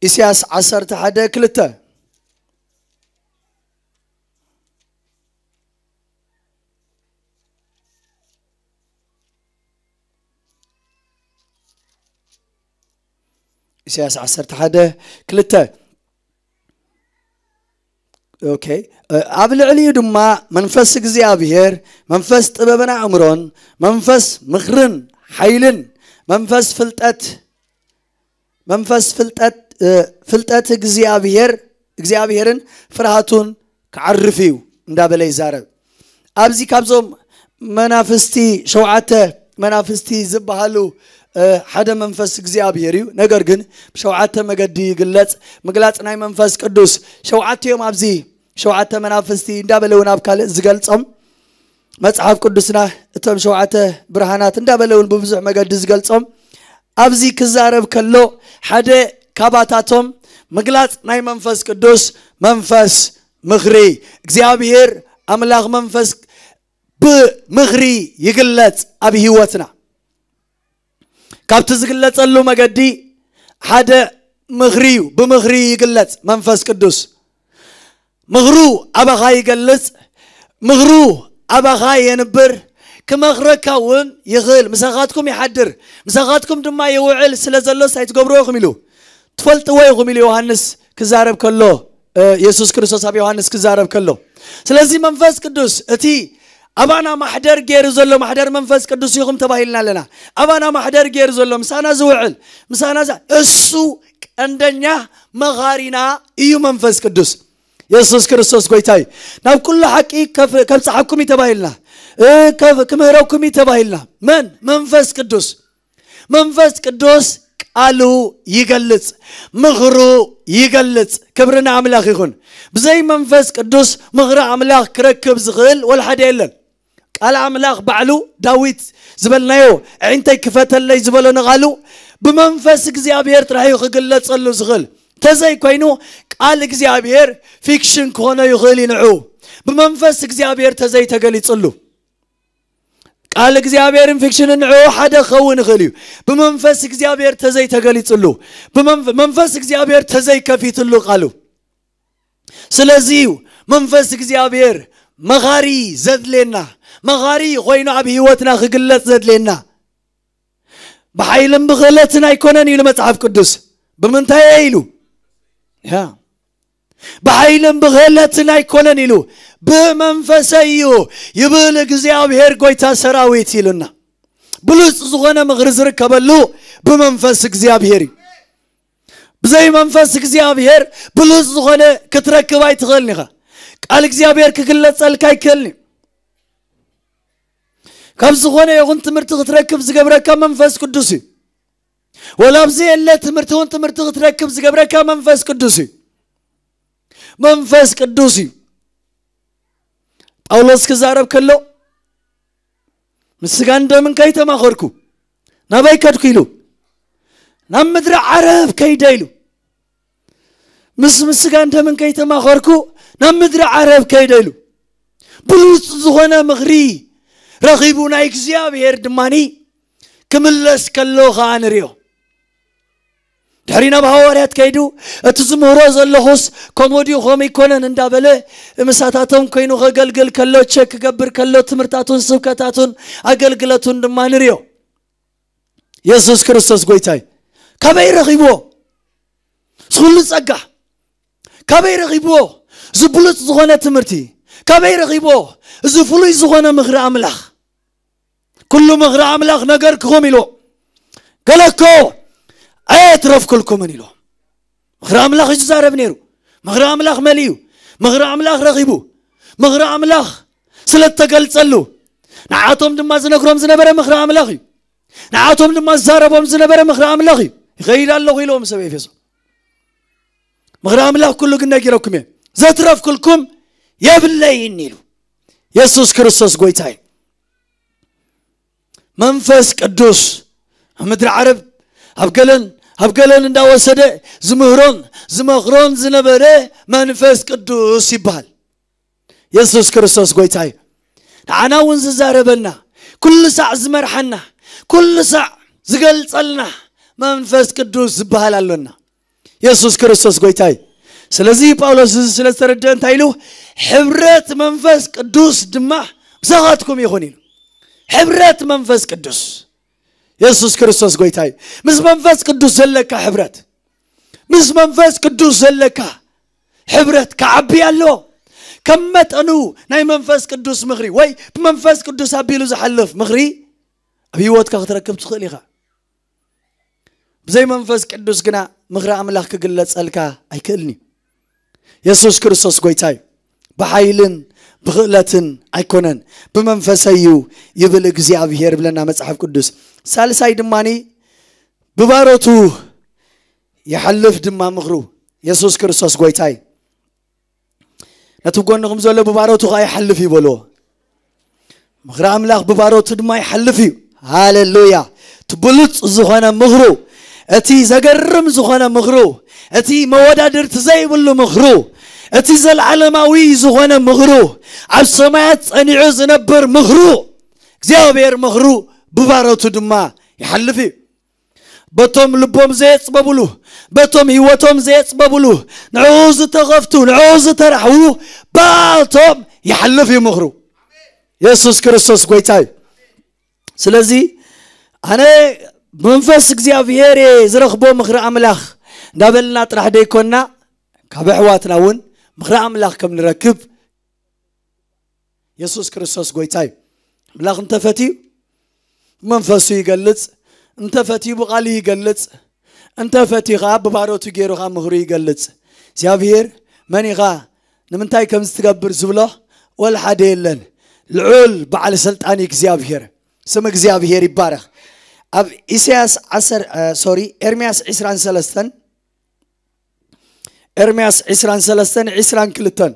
ኢሳያስ ዓሰርተ ሓደ ክልተ። ኢሳያስ ዓሰርተ ሓደ ክልተ። ኦኬ። ኣብ ልዕሊኡ ድማ መንፈስ እግዚኣብሔር፣ መንፈስ ጥበብን ኣእምሮን፣ መንፈስ ምኽርን ሓይልን፣ መንፈስ ፍልጠት፣ መንፈስ ፍልጠት፣ እ፣ ፍልጠት እግዚኣብሔር፣ እግዚኣብሔርን ፍርሃቱን ክዓርፍ እዩ እንዳበለ ይዛረብ። ኣብዚ ካብዞም መናፍስቲ፣ ሸውዓተ መናፍስቲ ዝበሃሉ፣ እ፣ ሓደ መንፈስ እግዚኣብሔር እዩ። ነገር ግን ብሸውዓተ መገዲ ይግለጽ። ምግላጽ ናይ መንፈስ ቅዱስ ሸውዓተ እዮም። ኣብዚ ሸውዓተ መናፍስቲ እንዳበለ እውን ኣብ ካልእ ዝገልጾም፣ መጽሓፍ ቅዱስና እቶም ሸውዓተ ብርሃናት እንዳበለ እውን ብብዙሕ መገዲ ዝገልጾም፣ ኣብዚ ክዛረብ ከሎ ሓደ ካባታቶም ምግላጽ ናይ መንፈስ ቅዱስ መንፈስ ምኽሪ፣ እግዚኣብሔር ኣምላኽ መንፈስ ብምኽሪ ይግለጽ ኣብ ህይወትና። ካብቲ ዝግለጸሉ መገዲ ሓደ ምኽሪ እዩ። ብምኽሪ ይግለጽ መንፈስ ቅዱስ። ምኽሩ ኣባኻ ይገልጽ፣ ምኽሩ ኣባኻ የንብር፣ ክመኽረካ እውን ይኽእል። ምሳኻትኩም ይሓድር፣ ምሳኻትኩም ድማ ይውዕል ስለ ዘሎስ ኣይትገብርዎ ኢኹም ኢሉ። ትፈልጥዎ ኢኹም ኢሉ ዮሃንስ ክዛረብ ከሎ፣ እ፣ የሱስ ክርስቶስ ኣብ ዮሃንስ ክዛረብ ከሎ። ስለዚ መንፈስ ቅዱስ እቲ ኣባና ማሕደር ገይሩ ዘሎ ማሕደር መንፈስ ቅዱስ ኢኹም ተባሂልና ኣለና። ኣባና ማሕደር ገይሩ ዘሎ ምሳና ዝውዕል ምሳና ዛ-፣ እሱ ቀንደኛ መኻሪና እዩ መንፈስ ቅዱስ። የሱስ ክርስቶስ ጎይታ እዩ። ናብ ኩሉ ሓቂ ከፍ-፣ ከብጽሓኩም እዩ ተባሂልና። እ፣ ከፍ-፣ ክምህረኩም እዩ ተባሂልና። መን? መንፈስ ቅዱስ። መንፈስ ቅዱስ ቃሉ ይገልጽ፣ ምኽሩ ይገልጽ። ክብሪ ንኣምላኽ ይኹን። ብዘይ መንፈስ ቅዱስ ምኽሪ ኣምላኽ ክረክብ ዝኽእል ወላ ሓደ የለን። ቃል ኣምላኽ ባዕሉ ዳዊት ዝበልናዮ፣ "ኣዒንተይ ክፈተለይ" ዝበሎ ንቓሉ ብመንፈስ እግዚኣብሔር ጥራሕ እዩ ክግለጸሉ ዝኽእል። ተዘይ ኮይኑ ቃል እግዚኣብሔር ፊክሽን ክኾኖ ይኽእል እዩ ንዑ። ብመንፈስ እግዚኣብሔር ተዘይ ተገሊጽሉ። ቃል እግዚኣብሔርን ፊክሽንን ንዑ ሓደ ክኸውን ይኽእል እዩ። ብመንፈስ እግዚኣብሔር ተዘይ ተገሊጽሉ። ብመንፈ-፣ መንፈስ እግዚኣብሔር ተዘይ ከፊትሉ ቃሉ። ስለዚ እዩ መንፈስ እግዚኣብሔር መኻሪ ዘድልየና፣ መኻሪ ኮይኑ ኣብ ህይወትና ክግለጽ ዘድልየና። "ብሓይልን ብኽእለትን ኣይኮነን" ኢሉ መጽሓፍ ቅዱስ። ብምንታይ እየ ኢሉ? ያ። "ብሓይልን ብኽእለትን ኣይኮነን" ኢሉ። "ብመንፈሰይ እዩ" ይብል እግዚኣብሔር ጎይታ ሰራዊት ኢሉና። ብሉጽ ዝኾነ ምኽሪ ዝርከበሉ ብመንፈስ እግዚኣብሔር እዩ። ብዘይ መንፈስ እግዚኣብሔር ብሉጽ ዝኾነ ክትረክብ ኣይትኽእልን ኢኻ። ቃል እግዚኣብሔር ክግለጸልካ ኣይክእልን እዩ። ካብ ዝኾነ ይኹን ትምህርቲ ክትረክብ ዝገብረካ መንፈስ ቅዱስ እዩ። ወላ ኣብዚ የለ ትምህርቲ እውን ትምህርቲ ክትረክብ ዝገብረካ መንፈስ ቅዱስ እዩ። መንፈስ ቅዱስ እዩ። ጳውሎስ ክዛረብ ከሎ፣ "ምስ ስጋን ደምን ከይተማኸርኩ ናበይ ከድኩ?" ኢሉ፣ "ናብ ምድሪ ዓረብ ከይደ" ኢሉ። "ምስ፣ ምስ ስጋን ደምን ከይተማኸርኩ ናብ ምድሪ ዓረብ ከይደ" ኢሉ። ብሉጽ ዝኾነ ምኽሪ ረኺቡ ናይ እግዚኣብሔር ድማኒ ክምለስ ከሎ ኸዓ ንሪኦ። ድሕሪ ናብ ሃዋርያት ከይዱ፣ "እቲ ዝምህሮ ዘለኹስ ከምኡ ድዩ ከምኡ ኣይኮነን?" እንዳበለ ምሳታቶም ኮይኑ ከገልግል ከሎ፣ ቸክ ክገብር ከሎ፣ ትምህርታቱን ስብከታቱን ኣገልግለቱን ድማ ንሪኦ። የሱስ ክርስቶስ ጎይታይ ካበይ ረኺብዎ? እዚ ኩሉ ጸጋ ካበይ ረኺብዎ? እዚ ብሉጽ ዝኾነ ትምህርቲ ካበይ ረኺብዎ? እዚ ፍሉይ ዝኾነ ምኽሪ ኣምላኽ፣ "ኩሉ ምኽሪ ኣምላኽ ነገርክኹም" ኢሉ፣ ገለ እኮ "ኣየትረፍኩልኩምን" ኢሉ። ምኽሪ ኣምላኽ እዩ ዝዛረብ ነይሩ። ምኽሪ ኣምላኽ መሊኡ፣ ምኽሪ ኣምላኽ ረኺቡ፣ ምኽሪ ኣምላኽ ስለ እተገልጸሉ፣ ንዓቶም ድማ ዝነግሮም ዝነበረ ምኽሪ ኣምላኽ እዩ። ንዓቶም ድማ ዝዛረቦም ዝነበረ ምኽሪ ኣምላኽ እዩ። "ይኸይድ ኣለኹ" ኢልዎም ሰብ ኤፌሶ። "ምኽሪ ኣምላኽ ኩሉ ግን ነጊረኩም እየ፣ ዘትረፍኩልኩም የብለይን" ኢሉ። የሱስ ክርስቶስ ጎይታ እዩ። መንፈስ ቅዱስ ኣብ ምድሪ ዓረብ ኣብ ገለን ኣብ ገለን እንዳወሰደ ዝምህሮን ዝመኽሮን ዝነበረ መንፈስ ቅዱስ ይበሃል። የሱስ ክርስቶስ ጎይታ እዩ። ንዓና እውን ዝዛረበና፣ ኩሉ ሳዕ ዝመርሓና፣ ኩሉ ሳዕ ዝገልጸልና መንፈስ ቅዱስ ዝበሃል ኣሎና። የሱስ ክርስቶስ ጎይታ እዩ። ስለዚ ጳውሎስ እዚ ስለ ዝተረድአ እንታይ ኢሉ? ሕብረት መንፈስ ቅዱስ ድማ ምሳኻትኩም ይኹን ኢሉ። ሕብረት መንፈስ ቅዱስ። የሱስ ክርስቶስ ጎይታ እዩ። ምስ መንፈስ ቅዱስ ዘለካ ሕብረት፣ ምስ መንፈስ ቅዱስ ዘለካ ሕብረት ክዓቢ ኣለዎ። ከም መጠኑ ናይ መንፈስ ቅዱስ ምኽሪ ወይ ብመንፈስ ቅዱስ ኣቢሉ ዝሓልፍ ምኽሪ ኣብ ህይወትካ ክትረክብ ትኽእል ኢኻ። ብዘይ መንፈስ ቅዱስ ግና ምኽሪ ኣምላኽ ክግለጸልካ ኣይክእልን እዩ። የሱስ ክርስቶስ ጎይታ እዩ። ብሓይልን ብኽእለትን ኣይኮነን፣ ብመንፈሰይ እዩ ይብል እግዚኣብሄር ይብለና መጽሓፍ ቅዱስ። ሳልሳይ ድማኒ ብባሮቱ ይሓልፍ ድማ ምኽሩ። የሱስ ክርስቶስ ጎይታ እዩ። ነቲ ብጎንኹም ዘሎ ብባሮቱ ኸዓ ይሓልፍ እዩ በልዎ። ምኽሪ ኣምላኽ ብባሮቱ ድማ ይሓልፍ እዩ። ሃሌሉያ። እቲ ብሉጽ ዝኾነ ምኽሩ፣ እቲ ዘገርም ዝኾነ ምኽሩ፣ እቲ መወዳድርቲ ዘይብሉ ምኽሩ፣ እቲ ዘለዓለማዊ ዝኾነ ምኽሩ፣ ኣብ ሰማያት ጸኒዑ ዝነብር ምኽሩ፣ እግዚኣብሔር ምኽሩ ብባሮቱ ድማ ይሓልፍ እዩ። በቶም ልቦም ዘየጽበብሉ፣ በቶም ህይወቶም ዘየጽበብሉ፣ ንዕኡ ዝተኸፍቱ፣ ንዕኡ ዝተራሕዉ፣ ባቶም ይሓልፍ እዩ ምኽሩ። የሱስ ክርስቶስ ጎይታ እዩ። ስለዚ ኣነ መንፈስ እግዚኣብሔር እየ ዝረኽቦ ምኽሪ ኣምላኽ እንዳበልና ጥራሕ ደይኮንና፣ ካብ ኣሕዋትና እውን ምኽሪ ኣምላኽ ከም ንረክብ የሱስ ክርስቶስ ጎይታ እዩ። ኣምላኽ እንተፈትዩ ብመንፈሱ ይገልጽ፣ እንተፈትዩ ብቓሉ ይገልጽ፣ እንተፈትዩ ኸዓ ብባሮቱ ገይሩ ኸዓ ምኽሩ ይገልጽ። እግዚኣብሔር መን ኢኻ ንምንታይ ከምዚ ትገብር ዝብሎ ወላ ሓደ የለን። ልዑል በዓል ስልጣን እዩ እግዚኣብሔር። ስም እግዚኣብሔር ይባረኽ። ኣብ ኢሳያስ ዓሰርተ፣ እ፣ ሶሪ፣ ኤርምያስ ዕስራን ሰለስተን፣ ኤርምያስ ዕስራን ሰለስተን፣ ዕስራን ክልተን፣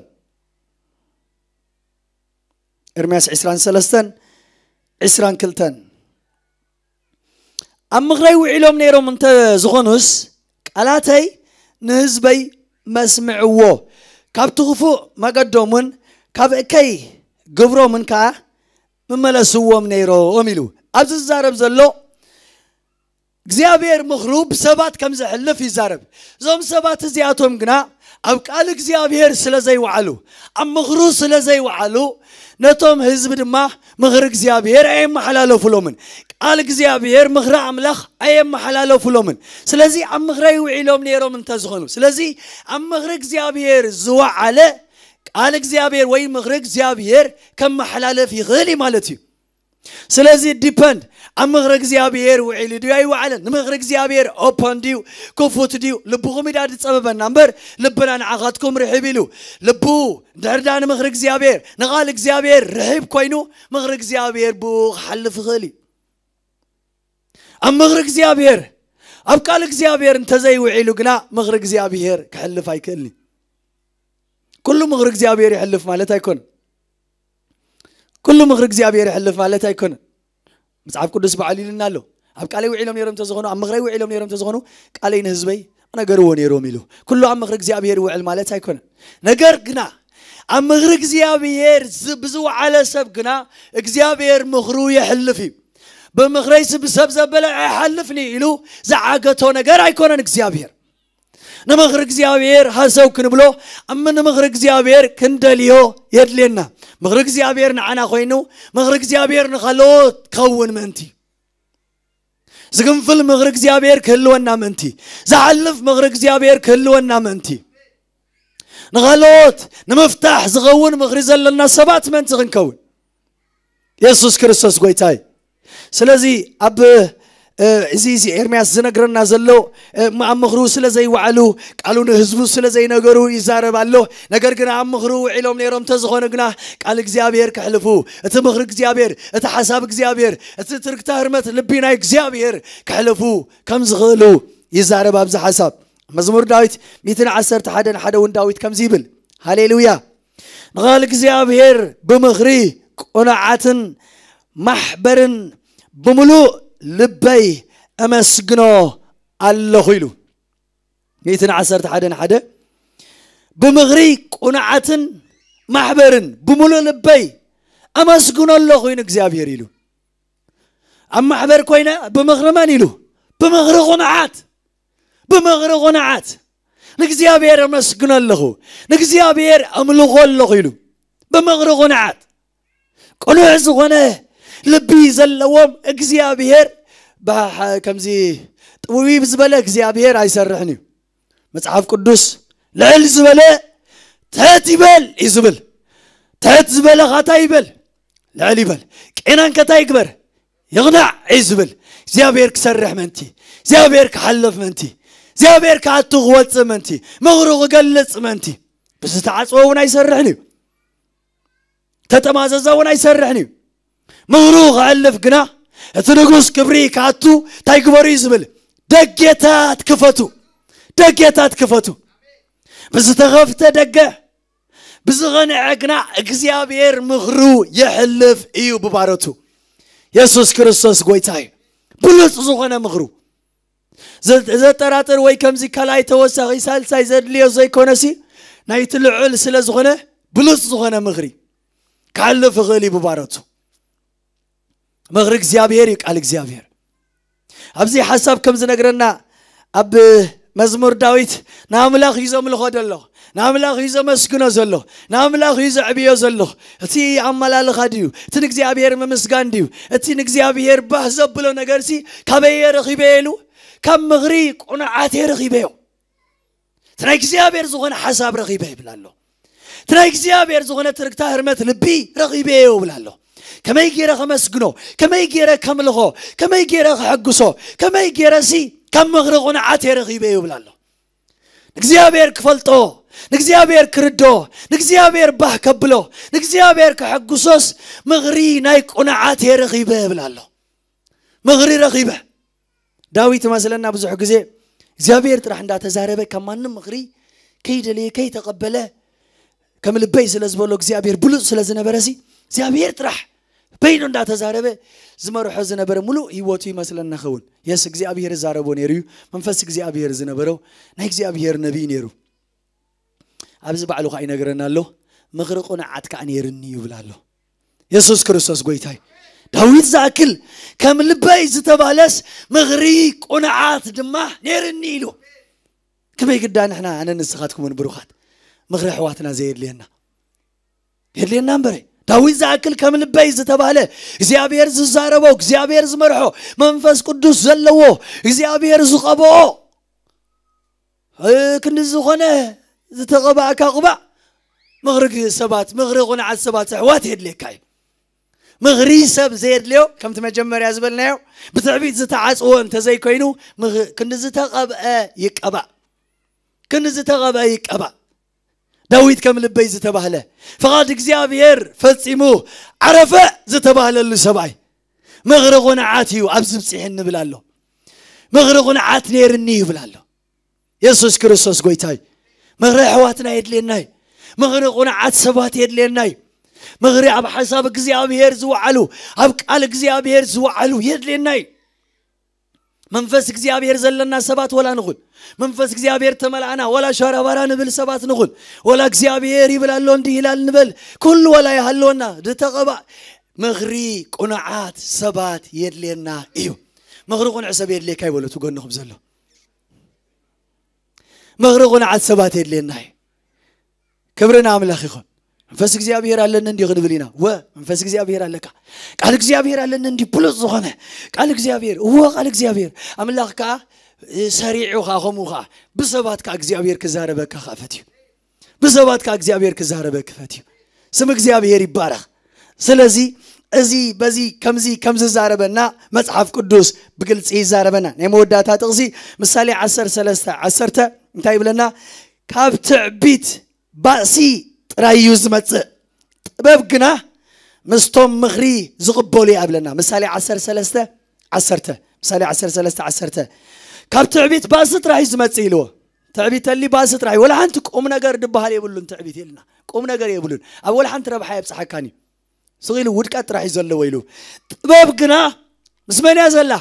ኤርምያስ ዕስራን ሰለስተን፣ ዕስራን ክልተን። ኣብ ምኽረይ ውዒሎም ነይሮም እንተ ዝኾኑስ፣ ቃላተይ ንህዝበይ መስምዕዎ፣ ካብቲ ክፉእ መገዶምን ካብ እከይ ግብሮምን ከኣ ምመለስዎም ነይሮም ኢሉ። ኣብዚ ዝዛረብ ዘሎ እግዚኣብሔር ምኽሩ ብሰባት ከም ዘሕልፍ ይዛረብ። እዞም ሰባት እዚኣቶም ግና ኣብ ቃል እግዚኣብሔር ስለ ዘይወዓሉ፣ ኣብ ምኽሩ ስለ ዘይወዓሉ፣ ነቶም ህዝቢ ድማ ምኽሪ እግዚኣብሔር ኣየመሓላለፉሎምን። ቃል እግዚኣብሔር፣ ምኽሪ ኣምላኽ ኣየመሓላለፉሎምን። ስለዚ ኣብ ምኽረይ ውዒሎም ነይሮም እንተዝኾኑ፣ ስለዚ ኣብ ምኽሪ እግዚኣብሔር ዝወዓለ ቃል እግዚኣብሔር ወይ ምኽሪ እግዚኣብሔር ከመሓላልፍ ይኽእል እዩ ማለት እዩ። ስለዚ ዲፐንድ ኣብ ምኽሪ እግዚኣብሔር ውዒሉ ድዩ ኣይወዓለን? ንምኽሪ እግዚኣብሔር ኦፐን ድዩ ክፉት ድዩ? ልብኹም ኢዳ ዝጸበበና እምበር፣ ልብና ንዓኻትኩም ርሕብ ኢሉ። ልቡ እንድሕር ዳ ንምኽሪ እግዚኣብሔር፣ ንቓል እግዚኣብሔር ርሕብ ኮይኑ፣ ምኽሪ እግዚኣብሔር ብኡ ክሓልፍ ይኽእል እዩ። ኣብ ምኽሪ እግዚኣብሔር፣ ኣብ ቃል እግዚኣብሔር እንተዘይውዒሉ ግና ምኽሪ እግዚኣብሔር ክሕልፍ ኣይክእልን እዩ። ኩሉ ምኽሪ እግዚኣብሔር ይሕልፍ ማለት ኣይኮነን። ኩሉ ምኽሪ እግዚኣብሔር ይሕልፍ ማለት ኣይኮነን። መጽሓፍ ቅዱስ ባዕሉ ኢሉና ኣሎ። ኣብ ቃለይ ውዒሎም ነይሮም እንተዝኾኑ፣ ኣብ ምኽረይ ውዒሎም ነይሮም እንተዝኾኑ፣ ቃለይ ንህዝበይ ነገርዎ ነይሮም ኢሉ። ኩሉ ኣብ ምኽሪ እግዚኣብሔር ይውዕል ማለት ኣይኮነን። ነገር ግና ኣብ ምኽሪ እግዚኣብሔር ዝ-፣ ብዝወዓለ ሰብ ግና እግዚኣብሔር ምኽሩ የሕልፍ እዩ። ብምኽረይ ስብ-፣ ሰብ ዘበለ ኣይሓልፍን እዩ ኢሉ ዝዓገቶ ነገር ኣይኮነን እግዚኣብሔር። ንምኽሪ እግዚኣብሔር ሃሰው ክንብሎ፣ እም ንምኽሪ እግዚኣብሔር ክንደልዮ የድልየና። ምኽሪ እግዚኣብሔር ንዓና ኮይኑ፣ ምኽሪ እግዚኣብሔር ንኻልኦት ክኸውን ምእንቲ፣ ዝግንፍል ምኽሪ እግዚኣብሔር ክህልወና ምእንቲ፣ ዝሓልፍ ምኽሪ እግዚኣብሔር ክህልወና ምእንቲ፣ ንኻልኦት ንምፍታሕ ዝኸውን ምኽሪ ዘለና ሰባት ምእንቲ ክንከውን። የሱስ ክርስቶስ ጎይታ እዩ። ስለዚ ኣብ፣ እ፣ እዚ፣ እዚ ኤርምያስ ዝነግረና ዘሎ፣ እ፣ ኣብ ምኽሩ ስለ ዘይወዓሉ፣ ቃሉ ንህዝቡ ስለ ዘይነገሩ ይዛረብ ኣሎ። ነገር ግን ኣብ ምኽሩ ውዒሎም ነይሮም እንተዝኾኑ ግና ቃል እግዚኣብሔር ከሕልፉ፣ እቲ ምኽሪ እግዚኣብሔር፣ እቲ ሓሳብ እግዚኣብሔር፣ እቲ ትርክታ ህርመት ልቢ ናይ እግዚኣብሔር ከሕልፉ ከም ዝኽእሉ ይዛረብ ኣብዚ ሓሳብ። መዝሙር ዳዊት ሚእትን ዓሰርተ ሓደን ሓደ እውን ዳዊት ከምዚ ይብል። ሃሌሉያ። ንቓል እግዚኣብሔር ብምኽሪ ቅኑዓትን ማሕበርን ብምሉእ ልበይ እመስግኖ ኣለኹ ኢሉ። ሚእትን ዓሰርተ ሓደን ሓደ ብምኽሪ ቅኑዓትን ማሕበርን ብምሉእ ልበይ እመስግኖ ኣለኹ ንእግዚኣብሔር ኢሉ። ኣብ ማሕበር ኮይነ ብምኽሪ መን ኢሉ? ብምኽሪ ቅኑዓት፣ ብምኽሪ ቅኑዓት ንእግዚኣብሔር እመስግኖ ኣለኹ፣ ንእግዚኣብሔር ኣምልኾ ኣለኹ ኢሉ። ብምኽሪ ቅኑዓት ቅኑዕ ዝኾነ ልቢ ዘለዎም እግዚኣብሔር ብሓ- ከምዚ ጥውይብ ዝበለ እግዚኣብሔር ኣይሰርሕን እዩ። መጽሓፍ ቅዱስ ልዕል ዝበለ ትሕት ይበል እዩ ዝብል። ትሕት ዝበለ ኻታ ይበል፣ ልዕል ይበል። ቄናን ከታ ይግበር፣ ይቕናዕ እዩ ዝብል። እግዚኣብሔር ክሰርሕ ምእንቲ፣ እግዚኣብሔር ክሓልፍ ምእንቲ፣ እግዚኣብሔር ክኣቱ ክወፅእ ምእንቲ፣ ምኽሩ ክገልፅ ምእንቲ ብዝተዓፅወ እውን ኣይሰርሕን እዩ። ተጠማዘዛ እውን ኣይሰርሕን እዩ። ምኽሩ ክሕልፍ ግና እቲ ንጉስ ክብሪ ክኣቱ እንታይ ግበሩ እዩ ዝብል? ደጌታት ክፈቱ፣ ደጌታት ክፈቱ። ብዝተኸፍተ ደገ ብዝቐንዐ ግና እግዚኣብሔር ምኽሩ የሕልፍ እዩ ብባሮቱ። የሱስ ክርስቶስ ጎይታ እዩ። ብሉፅ ዝኾነ ምኽሩ ዘ- ዘጠራጥር ወይ ከምዚ ካልኣይ ተወሳኺ ሳልሳይ ዘድልዮ ዘይኮነሲ ናይቲ ልዑል ስለ ዝኾነ ብሉፅ ዝኾነ ምኽሪ ክሓልፍ ይኽእል እዩ ብባሮቱ። ምኽሪ እግዚኣብሔር እዩ ቃል እግዚኣብሔር። ኣብዚ ሓሳብ ከም ዝነግረና ኣብ መዝሙር ዳዊት ንኣምላኽ እዩ ዘምልኾ ዘሎ፣ ንኣምላኽ እዩ ዘመስግኖ ዘሎ፣ ንኣምላኽ እዩ ዘዕብዮ ዘሎ። እቲ ኣመላልኻ ድዩ? እቲ ንእግዚኣብሔር ምምስጋን ድዩ? እቲ ንእግዚኣብሔር ባህ ዘብሎ ነገርሲ ካበየ ረኺበ ኢሉ ካብ ምኽሪ ቁኑዓት እየ ረኺበዮ። እቲ ናይ እግዚኣብሔር ዝኾነ ሓሳብ ረኺበ ይብል ኣሎ። እቲ ናይ እግዚኣብሔር ዝኾነ ትርግታ ህርመት ልቢ ረኺበ ይብል ኣሎ። ከመይ ገይረ ከመስግኖ፣ ከመይ ገይረ ከምልኾ፣ ከመይ ገይረ ከሐግሶ፣ ከመይ ገይረ ሲ ካብ ምኽሪ ቁኑዓት እየ ረኺበ ይብል ኣሎ። ንእግዚኣብሔር ክፈልጦ፣ ንእግዚኣብሔር ክርዶ፣ ንእግዚኣብሔር ባህ ከብሎ፣ ንእግዚኣብሔር ከሐግሶስ ምኽሪ ናይ ቁኑዓት እየ ረኺበ ይብል ኣሎ። ምኽሪ ረኺበ። ዳዊት መስለና ብዙሕ ግዜ እግዚኣብሔር ጥራሕ እንዳተዛረበ ካብ ማንም ምኽሪ ከይደለየ ከይተቐበለ ከም ልበይ ስለ ዝበሎ እግዚኣብሔር ብሉፅ ስለ ዝነበረ ሲ እግዚኣብሔር ጥራሕ በይኑ እንዳተዛረበ ዝመርሖ ዝነበረ ሙሉእ ህይወቱ ይመስለና ኸውን። የስ እግዚኣብሔር ዛረቦ ነይሩ እዩ። መንፈስ እግዚኣብሔር ዝነበረው ናይ እግዚኣብሔር ነቢይ ነይሩ። ኣብዚ ባዕሉ ከዓ ይነግረና ኣሎ። ምኽሪ ቁኑዓት ከዓ ነይርኒ ይብል ኣሎ። የሱስ ክርስቶስ ጎይታይ። ዳዊት ዝኣክል ከም ልበይ ዝተባለስ ምኽሪ ቁኑዓት ድማ ነይርኒ ኢሉ። ከመይ ግዳ ንሕና ኣነ ንስኻትኩምን ብሩኻት ምኽሪ ኣሕዋትና ዘየድልየና የድልየና እምበረ። ዳዊት ዝኣክል ከም ልበይ ዝተባለ እግዚኣብሔር ዝዛረቦ እግዚኣብሔር ዝመርሖ መንፈስ ቅዱስ ዘለዎ እግዚኣብሔር ዝቐብኦ ክንዲ ዝኾነ ዝተቐባእካ ቅባእ ምኽሪ ሰባት ምኽሪ ቁኑዓት ሰባት ኣሕዋት የድልየካ እዩ። ምኽሪ ሰብ ዘየድልዮ ከምቲ መጀመርያ ዝበልናዮ ብትዕቢት ዝተዓፅወ እንተዘይኮይኑ ክንዲ ዝተቐብአ ይቀባእ፣ ክንዲ ዝተቐብአ ይቀባእ። ዳዊት ከም ልበይ ዝተባህለ ፍቓድ እግዚኣብሔር ፈጺሙ ዓረፈ ዝተባህለሉ ሰብኣይ ምኽሪ ቁኑዓት እዩ ኣብዚ ብፅሒኒ ይብል ኣሎ። ምኽሪ ቁኑዓት ነይርኒ ይብል ኣሎ። የሱስ ክርስቶስ ጎይታይ። ምኽሪ ኣሕዋትና የድልየናይ። ምኽሪ ቁኑዓት ሰባት የድልየናይ። ምኽሪ ኣብ ሓሳብ እግዚኣብሔር ዝወዓሉ ኣብ ቃል እግዚኣብሔር ዝወዓሉ የድልየናይ። መንፈስ እግዚኣብሔር ዘለና ሰባት ወላ ንኹን መንፈስ እግዚኣብሔር ተመላእና ወላ ሻራባራ ንብል ሰባት ንኹን ወላ እግዚኣብሔር ይብል ኣሎ እንዲህ ይላል ንበል ኩሉ ወላ ይሃለወና ዝተቐባእ ምኽሪ ቁኑዓት ሰባት የድልየና እዩ። ምኽሪ ቁኑዕ ሰብ የድልየካ ይበሉ እቲ ጎንኹም ዘሎ። ምኽሪ ቁኑዓት ሰባት የድልየና እዩ። ክብሪ ንኣምላኽ ይኹን። መንፈስ እግዚኣብሔር ኣለኒ እንዲ ክንብል ኢና። ወ መንፈስ እግዚኣብሔር ኣለካ። ቃል እግዚኣብሔር ኣለኒ እንዲ ብሉፅ ዝኾነ ቃል እግዚኣብሔር እወ ቃል እግዚኣብሔር ኣምላኽ ከዓ ሰሪዑ ከዓ ከምኡ ከዓ ብሰባት ከዓ እግዚኣብሔር ክዛረበካ ከዓ ፈትዩ። ብሰባት ከዓ እግዚኣብሔር ክዛረበ ክፈትዩ። ስም እግዚኣብሔር ይባረኽ። ስለዚ እዚ በዚ ከምዚ ከም ዝዛረበና መጽሓፍ ቅዱስ ብግልጺ ይዛረበና። ናይ መወዳእታ ጥቕሲ ምሳሌ ዓሰርተ ሰለስተ ዓሰርተ እንታይ ይብለና? ካብ ትዕቢት ባእሲ ጥራይ እዩ ዝመጽእ፣ ጥበብ ግና ምስቶም ምኽሪ ዝቕበሉ እያ ብለና። ምሳሌ ዓሰርተ ሰለስተ ዓሰርተ ምሳሌ ዓሰርተ ሰለስተ ዓሰርተ ካብ ትዕቢት ባእሲ ጥራይ እዩ ዝመጽእ ኢልዎ። ትዕቢት ተሊ ባእሲ ጥራይ ወላ ሓንቲ ቁም ነገር ድበሃል የብሉን። ትዕቢት የልና ቁም ነገር የብሉን። ኣብ ወላ ሓንቲ ረብሓ የብጽሓካን እዩ። ስቕ ኢሉ ውድቀት ጥራሕ እዩ ዘለዎ ኢሉ። ጥበብ ግና ምስ መን እያ ዘላ?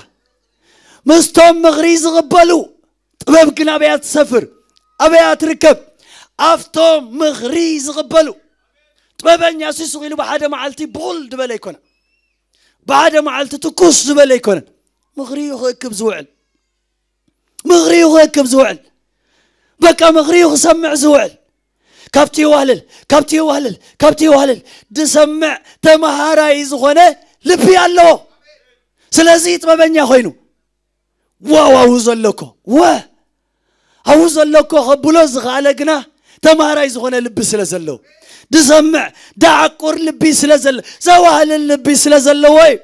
ምስቶም ምኽሪ ዝቕበሉ። ጥበብ ግን ኣበያ ትሰፍር? ኣበያ ትርከብ? ኣብቶም ምኽሪ ዝቕበሉ። ጥበበኛ ሲ ስቕ ኢሉ ብሓደ መዓልቲ ብቑል ዝበለ ኣይኮነ። ብሓደ መዓልቲ ትኩስ ዝበለ ኣይኮነን። ምኽሪ እዩ ክእክብ ዝውዕል። ምኽሪ እዩ ክእክብ ዝውዕል። በቃ ምኽሪ እዩ ክሰምዕ ዝውዕል። ካብቲ ይዋህልል፣ ካብቲ ይዋህልል፣ ካብቲ ይዋህልል። ዝሰምዕ ተመሃራይ ዝኾነ ልቢ ኣለዎ። ስለዚ ጥበበኛ ኮይኑ፣ ዋው፣ ኣብኡ ዘለኮ፣ ወ-፣ ኣብኡ ዘለኮ ከብሎ ዝኸኣለ ግና ተመሃራይ ዝኾነ ልቢ ስለ ዘለዎ፣ ዝሰምዕ ደዓቁር ልቢ ስለ ዘለ-፣ ዘዋህልል ልቢ ስለ ዘለዎ እዩ።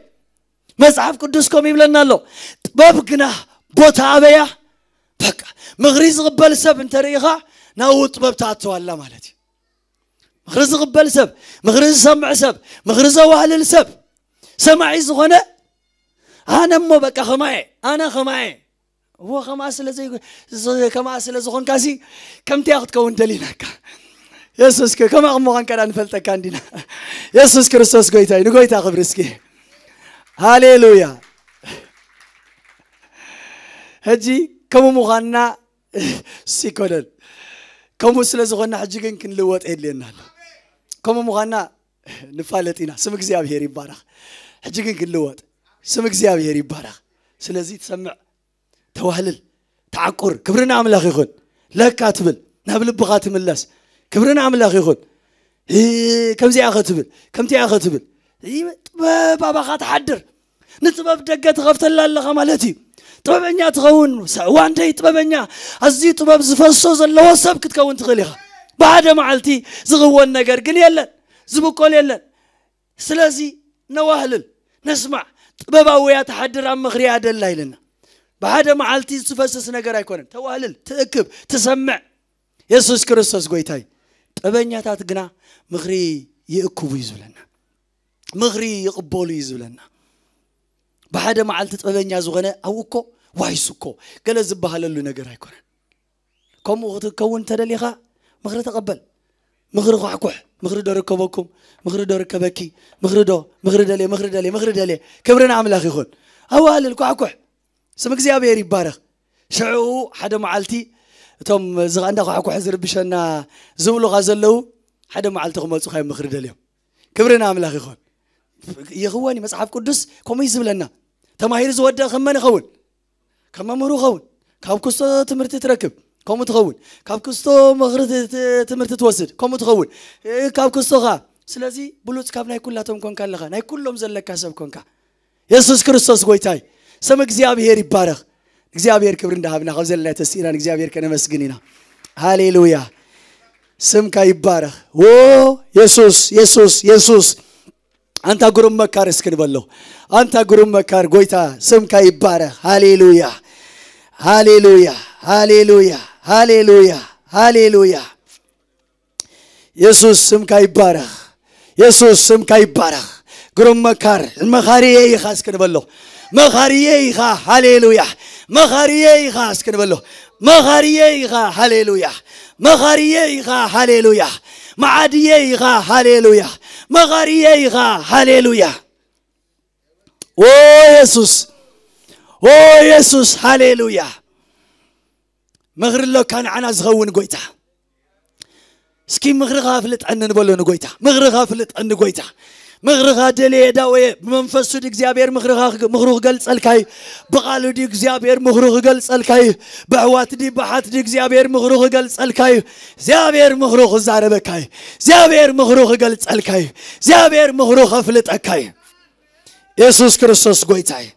መጽሓፍ ቅዱስ ከምኡ ይብለና ኣሎ። ጥበብ ግና ቦታ ኣበያ? በቃ ምኽሪ ዝቕበል ሰብ እንተርኢኻ፣ ናብኡ ጥበብ ትኣትዋላ ማለት እዩ። ምኽሪ ዝቕበል ሰብ፣ ምኽሪ ዝሰምዕ ሰብ፣ ምኽሪ ዘዋህልል ሰብ፣ ሰማዒ ዝኾነ፣ ኣነ እሞ በቃ ከማየ፣ ኣነ ከማየ። እዎ ከማ ስለ ዘይ-፣ ከማ ስለ ዝኾንካሲ ከምቲያ ክትከውን ደሊናካ። የሱስ ከ-፣ ከማ ምዃንካ ዳ ንፈልጠካ እንዲና። የሱስ ክርስቶስ ጎይታ እዩ። ንጎይታ ክብሪ እስኪ። ሃሌሉያ። ሕጂ ከምኡ ምዃንና ሲኮነን። ከምኡ ስለ ዝኾንና ሕጂ ግን ክንልወጥ የድልየና ኣሎ። ከምኡ ምዃንና ንፋለጥ ኢና። ስም እግዚኣብሔር ይባረኽ። ሕጂ ግን ክንልወጥ። ስም እግዚኣብሔር ይባረኽ። ስለዚ ትሰምዕ፣ ተዋህልል፣ ተዓቁር። ክብሪ ንኣምላኽ ይኹን። ለካ ትብል፣ ናብ ልብኻ ትምለስ። ክብሪ ንኣምላኽ ይኹን። እ፣ ከምዚኣ ኸ ትብል፣ ከምቲኣ ኸ ትብል። እ፣ ጥበብ ኣባኻ ትሓድር። ንጥበብ ደገ ትኸፍተላ ኣለኻ ማለት እዩ። ጥበበኛ ትኸውን፣ ሰ-፣ ዋንደይ ጥበበኛ፣ ኣዝዩ ጥበብ ዝፈሶ ዘለዎ ሰብ ክትከውን ትኽእል ኢኻ። ብሓደ መዓልቲ ዝኽወን ነገር ግን የለን፣ ዝብቆል የለን። ስለዚ ነዋህልል፣ ነስማዕ። ጥበብ ኣውያ ትሓድር ኣብ ምኽሪ እያ ደላ ኢልና። ብሓደ መዓልቲ ዝፈስስ ነገር ኣይኮነን። ተዋህልል፣ ትእክብ፣ ትሰምዕ። የሱስ ክርስቶስ ጎይታ እዩ። ጥበበኛታት ግና ምኽሪ ይእክቡ እዩ ዝብለና። ምኽሪ ይቕበሉ እዩ ዝብለና። ብሓደ መዓልቲ ጥበበኛ ዝኾነ ኣብኡ እኮ ዋይሱ እኮ ገለ ዝበሃለሉ ነገር ኣይኮነን። ከምኡ ክትከውን ተደሊኻ ምኽሪ ተቐበል። ምኽሪ ኳሕኩሕ፣ ምኽሪ ዶ ርከበኩም፣ ምኽሪ ዶ ርከበኪ፣ ምኽሪ ዶ፣ ምኽሪ ደልየ፣ ምኽሪ ደልየ፣ ምኽሪ ደልየ። ክብሪ ንኣምላኽ ይኹን። ኣዋልል ኳሕኩሕ። ስም እግዚኣብሔር ይባረኽ። ሽዑ ሓደ መዓልቲ እቶም እዚ እንዳ ኳሕኩሕ ዝርብሸና ዝብሉኻ ዘለዉ ሓደ መዓልቲ ክመጹኻ እዮም ምኽሪ ደልዮም። ክብሪ ንኣምላኽ ይኹን። ይኸውን እዩ መጽሓፍ ቅዱስ ከምኡ እዩ ዝብለና። ተማሂሩ ዝወደቐ ከም መን ይኸውን? ከም መምህሩ ይኸውን። ካብ ክስቶ ትምህርቲ ትረክብ፣ ከምኡ ትኸውን። ካብ ክስቶ ምኽሪ ት-፣ ት-፣ ትምህርቲ ትወስድ፣ ከምኡ ትኸውን። እ፣ ካብ ክስቶ ኸኣ። ስለዚ ብሉጽ ካብ ናይ ኩላቶም ኮንካ ኣለኻ፣ ናይ ኩሎም ዘለካ ሰብ ኮንካ። የሱስ ክርስቶስ ጎይታይ። ስም እግዚኣብሔር ይባረኽ። እግዚኣብሔር ክብሪ እንዳሃብና ካብ ዘለና ተስኢና ንእግዚኣብሔር ከነመስግን ኢና። ሃሌሉያ። ስምካ ይባረኽ። ዎ የሱስ፣ የሱስ፣ የሱስ። ኣንታ ግሩም መካር እስኪ ንበሎ። ኣንታ ግሩም መካር ጎይታ ስምካ ይባረኽ። ሃሌሉያ። ሃሌሉያ። ሃሌሉያ። ሃሌሉያ። ሃሌሉያ። የሱስ ስምካ ይባረኽ። የሱስ ስምካ ይባረኽ። ግሩም መካር፣ መኻሪየ ኢኻ እስኪ ንበሎ። መኻሪየ ኢኻ፣ ሃሌሉያ። መኻሪየ ኢኻ እስኪ ንበሎ። መኻሪየ ኢኻ፣ ሃሌሉያ። መኻሪየ ኢኻ፣ ሃሌሉያ። መዓድየ ኢኻ፣ ሃሌሉያ። መኻሪየ ኢኻ፣ ሃሌሉያ። ኦ የሱስ፣ ኦ የሱስ፣ ሃሌሉያ። ምኽሪ ኣሎካ ንዓና ዝኸውን ጎይታ። እስኪ ምኽርኻ ኣፍልጠኒ ንበሎ ንጎይታ። ምኽርኻ ኣፍልጠኒ ጎይታ። ምኽርኻ ደልየ ዳወየ። ብመንፈሱ ድዩ እግዚኣብሔር ምኽርኻ ክግ-፣ ምኽሩ ክገልጸልካ እዩ። ብቓሉ ድዩ እግዚኣብሔር ምኽሩ ክገልጸልካ እዩ። ብኣሕዋት ድዩ ብሓት ድዩ እግዚኣብሔር ምኽሩ ክገልጸልካ እዩ። እግዚኣብሔር ምኽሩ ክዛረበካ እዩ። እግዚኣብሔር ምኽሩ ክገልጸልካ እዩ። እግዚኣብሔር ምኽሩ ከፍልጠካ እዩ። የሱስ ክርስቶስ ጎይታ እዩ።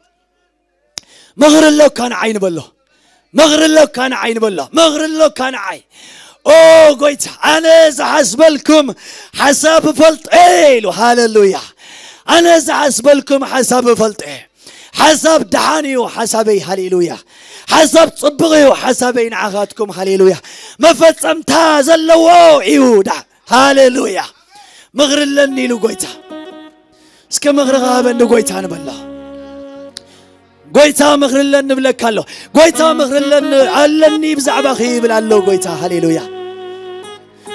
ምኽሪ ኣሎካ ንዓይ ንበሎ። ምኽሪ ኣሎካ ንዓይ ንበሎ። ምኽሪ ኣሎካ ንዓይ። ኦ ጎይታ፣ ኣነ ዝሓስበልኩም ሓሳብ እፈልጥ እየ ኢሉ። ሃሌሉያ። ኣነ ዝሓስበልኩም ሓሳብ እፈልጥ እየ። ሓሳብ ደሓን እዩ ሓሳበይ። ሃሌሉያ። ሓሳብ ጽቡቕ እዩ ሓሳበይ ንዓኻትኩም። ሃሌሉያ። መፈጸምታ ዘለዎ እዩ። ዳ-፣ ሃሌሉያ። ምኽሪ ኣለኒ ኢሉ ጎይታ። እስከ ምኽርኻ ሃበኒ ጎይታ ንበሎ። ጎይታ ምኽሪ ኣለኒ እብለካ ኣሎ። ጎይታ ምኽሪ ኣለኒ፣ ኣለኒ ብዛዕባኺ ይብል ኣሎ ጎይታ። ሃሌሉያ።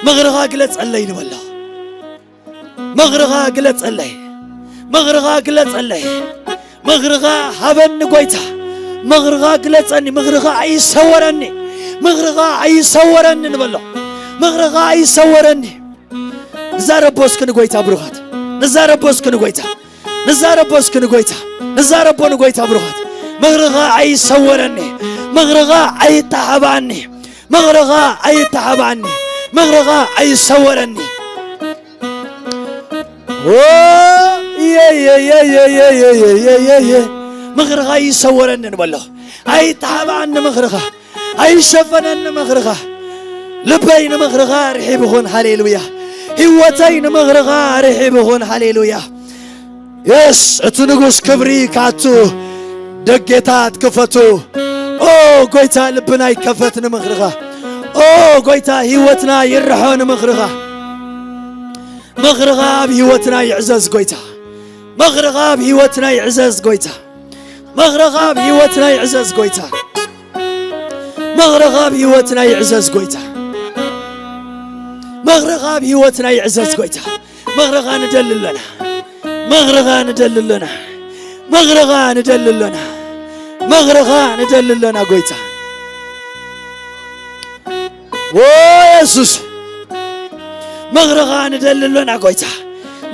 ምኽርኻ ግለጸለይ ንበሎ። ምኽርኻ ግለጸለይ። ምኽርኻ ግለጸለይ። ምኽርኻ ሃበኒ ጎይታ። ምኽርኻ ግለጸኒ። ምኽርኻ ኣይሰወረኒ። ምኽርኻ ኣይሰወረኒ ንበሎ። ምኽርኻ ኣይሰወረኒ። ንዛረቦ እስኪ ንጎይታ ብሩኻት። ንዛረቦ እስኪ ንጎይታ። ንዛረቦ እስኪ ንጎይታ። ንዛረቦ ንጎይታ ብሩኻት። ምኽርኻ ኣይሰወረኒ። ምኽርኻ ኣይተሓባኣኒ። ምኽርኻ ኣይተሓባኣኒ። ምኽርኻ ኣይሰወረኒ። ዎ፣ የ፣ የ፣ የ። ምኽርኻ ይሰወረኒ ንበሎ። ኣይተሓባኣኒ ምኽርኻ። ኣይሸፈነኒ ምኽርኻ። ልበይ ንምኽርኻ ርሒብ ይኹን። ሃሌሉያ። ህይወተይ ንምኽርኻ ርሒብ ይኹን። ሃሌሉያ። የስ፣ እቲ ንጉስ ክብሪ ካቱ ደጌታት ክፈቱ። ኦ ጎይታ፣ ልብና ይከፈት ንምኽርኻ። ኦ ጎይታ፣ ህይወትና ይርሖ ንምኽርኻ። ምኽርኻ ኣብ ህይወትና ይዕዘዝ ጎይታ። ምኽርኻ ኣብ ህይወትና ይዕዘዝ ጎይታ። ምኽርኻ ኣብ ህይወትና ይዕዘዝ ጎይታ። ምኽርኻ ኣብ ህይወትና ይዕዘዝ ጎይታ። ምኽርኻ ኣብ ህይወትና ይዕዘዝ ጎይታ። ምኽርኻ ንደሊ ኣለና። ምኽርኻ ንደሊ ኣለና። ምኽርኻ ንደሊ ኣለና። ምኽርኻ ንደሊ ኣለና ጎይታ። ዎ የሱስ፣ ምኽርኻ ንደሊ ኣሎና ጎይታ።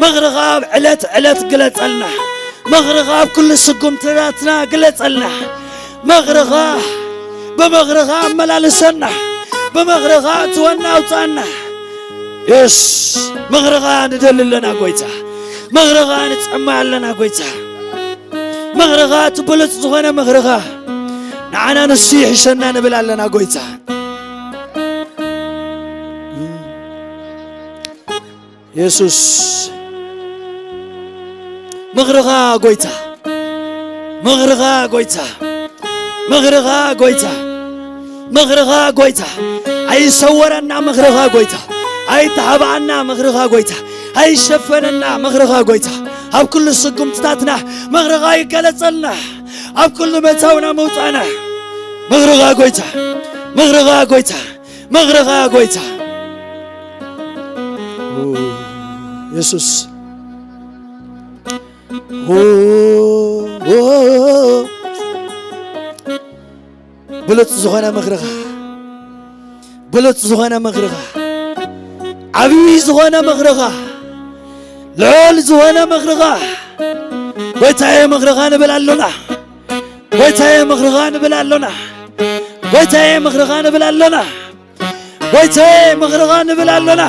ምኽርኻ ኣብ ዕለት ዕለት ግለጸልና። ምኽርኻ ኣብ ኩሉ ስጉምትታትና ግለጸልና። ምኽርኻ፣ ብምኽርኻ ኣመላልሰና። ብምኽርኻ እትወና ኣውጻና። የስ፣ ምኽርኻ ንደሊ ኣሎና ጎይታ። ምኽርኻ ንጽማ ኣለና ጎይታ። ምኽርኻ፣ እቲ ብሉጽ ዝኾነ ምኽርኻ፣ ንዓና ንሱ ይሕሸና ንብል ኣለና ጎይታ። የሱስ፣ ምኽርኻ ጎይታ፣ ምኽርኻ ጎይታ፣ ምኽርኻ ጎይታ፣ ምኽርኻ ጎይታ፣ ኣይሰወረና ምኽርኻ ጎይታ፣ ኣይተሓባኣና ምኽርኻ ጎይታ፣ ኣይሸፈነና ምኽርኻ ጎይታ፣ ኣብ ኩሉ ስጉምትታትና ምኽርኻ ይገለጸልና፣ ኣብ ኩሉ መታውና ምውጻእና ምኽርኻ ጎይታ፣ ምኽርኻ ጎይታ፣ ምኽርኻ ጎይታ። ኦ፣ የሱስ። ኦ፣ ኦ፣ ብሉጽ ዝኾነ ምኽርኻ፣ ብሉጽ ዝኾነ ምኽርኻ፣ ዓብዪ ዝኾነ ምኽርኻ፣ ልዑል ዝኾነ ምኽርኻ፣ ጎይታዬ ምኽርኻ ንብል ኣሎና። ጎይታዬ ምኽርኻ ንብል ኣሎና። ጎይታዬ ምኽርኻ ንብል ኣሎና። ጎይታዬ ምኽርኻ ንብል ኣሎና።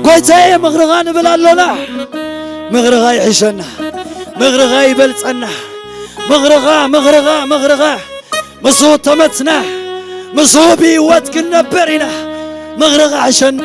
ጎይታዬ ምኽርኻ ንብል ኣሎና። ምኽርኻ ይሕሸና። ምኽርኻ ይበልጸና። ምኽርኻ፣ ምኽርኻ፣ ምኽርኻ። ምስኡ ተመትና። ምስኡ ብህይወት ክንነብር ኢና። ምኽርኻ ሕሸና።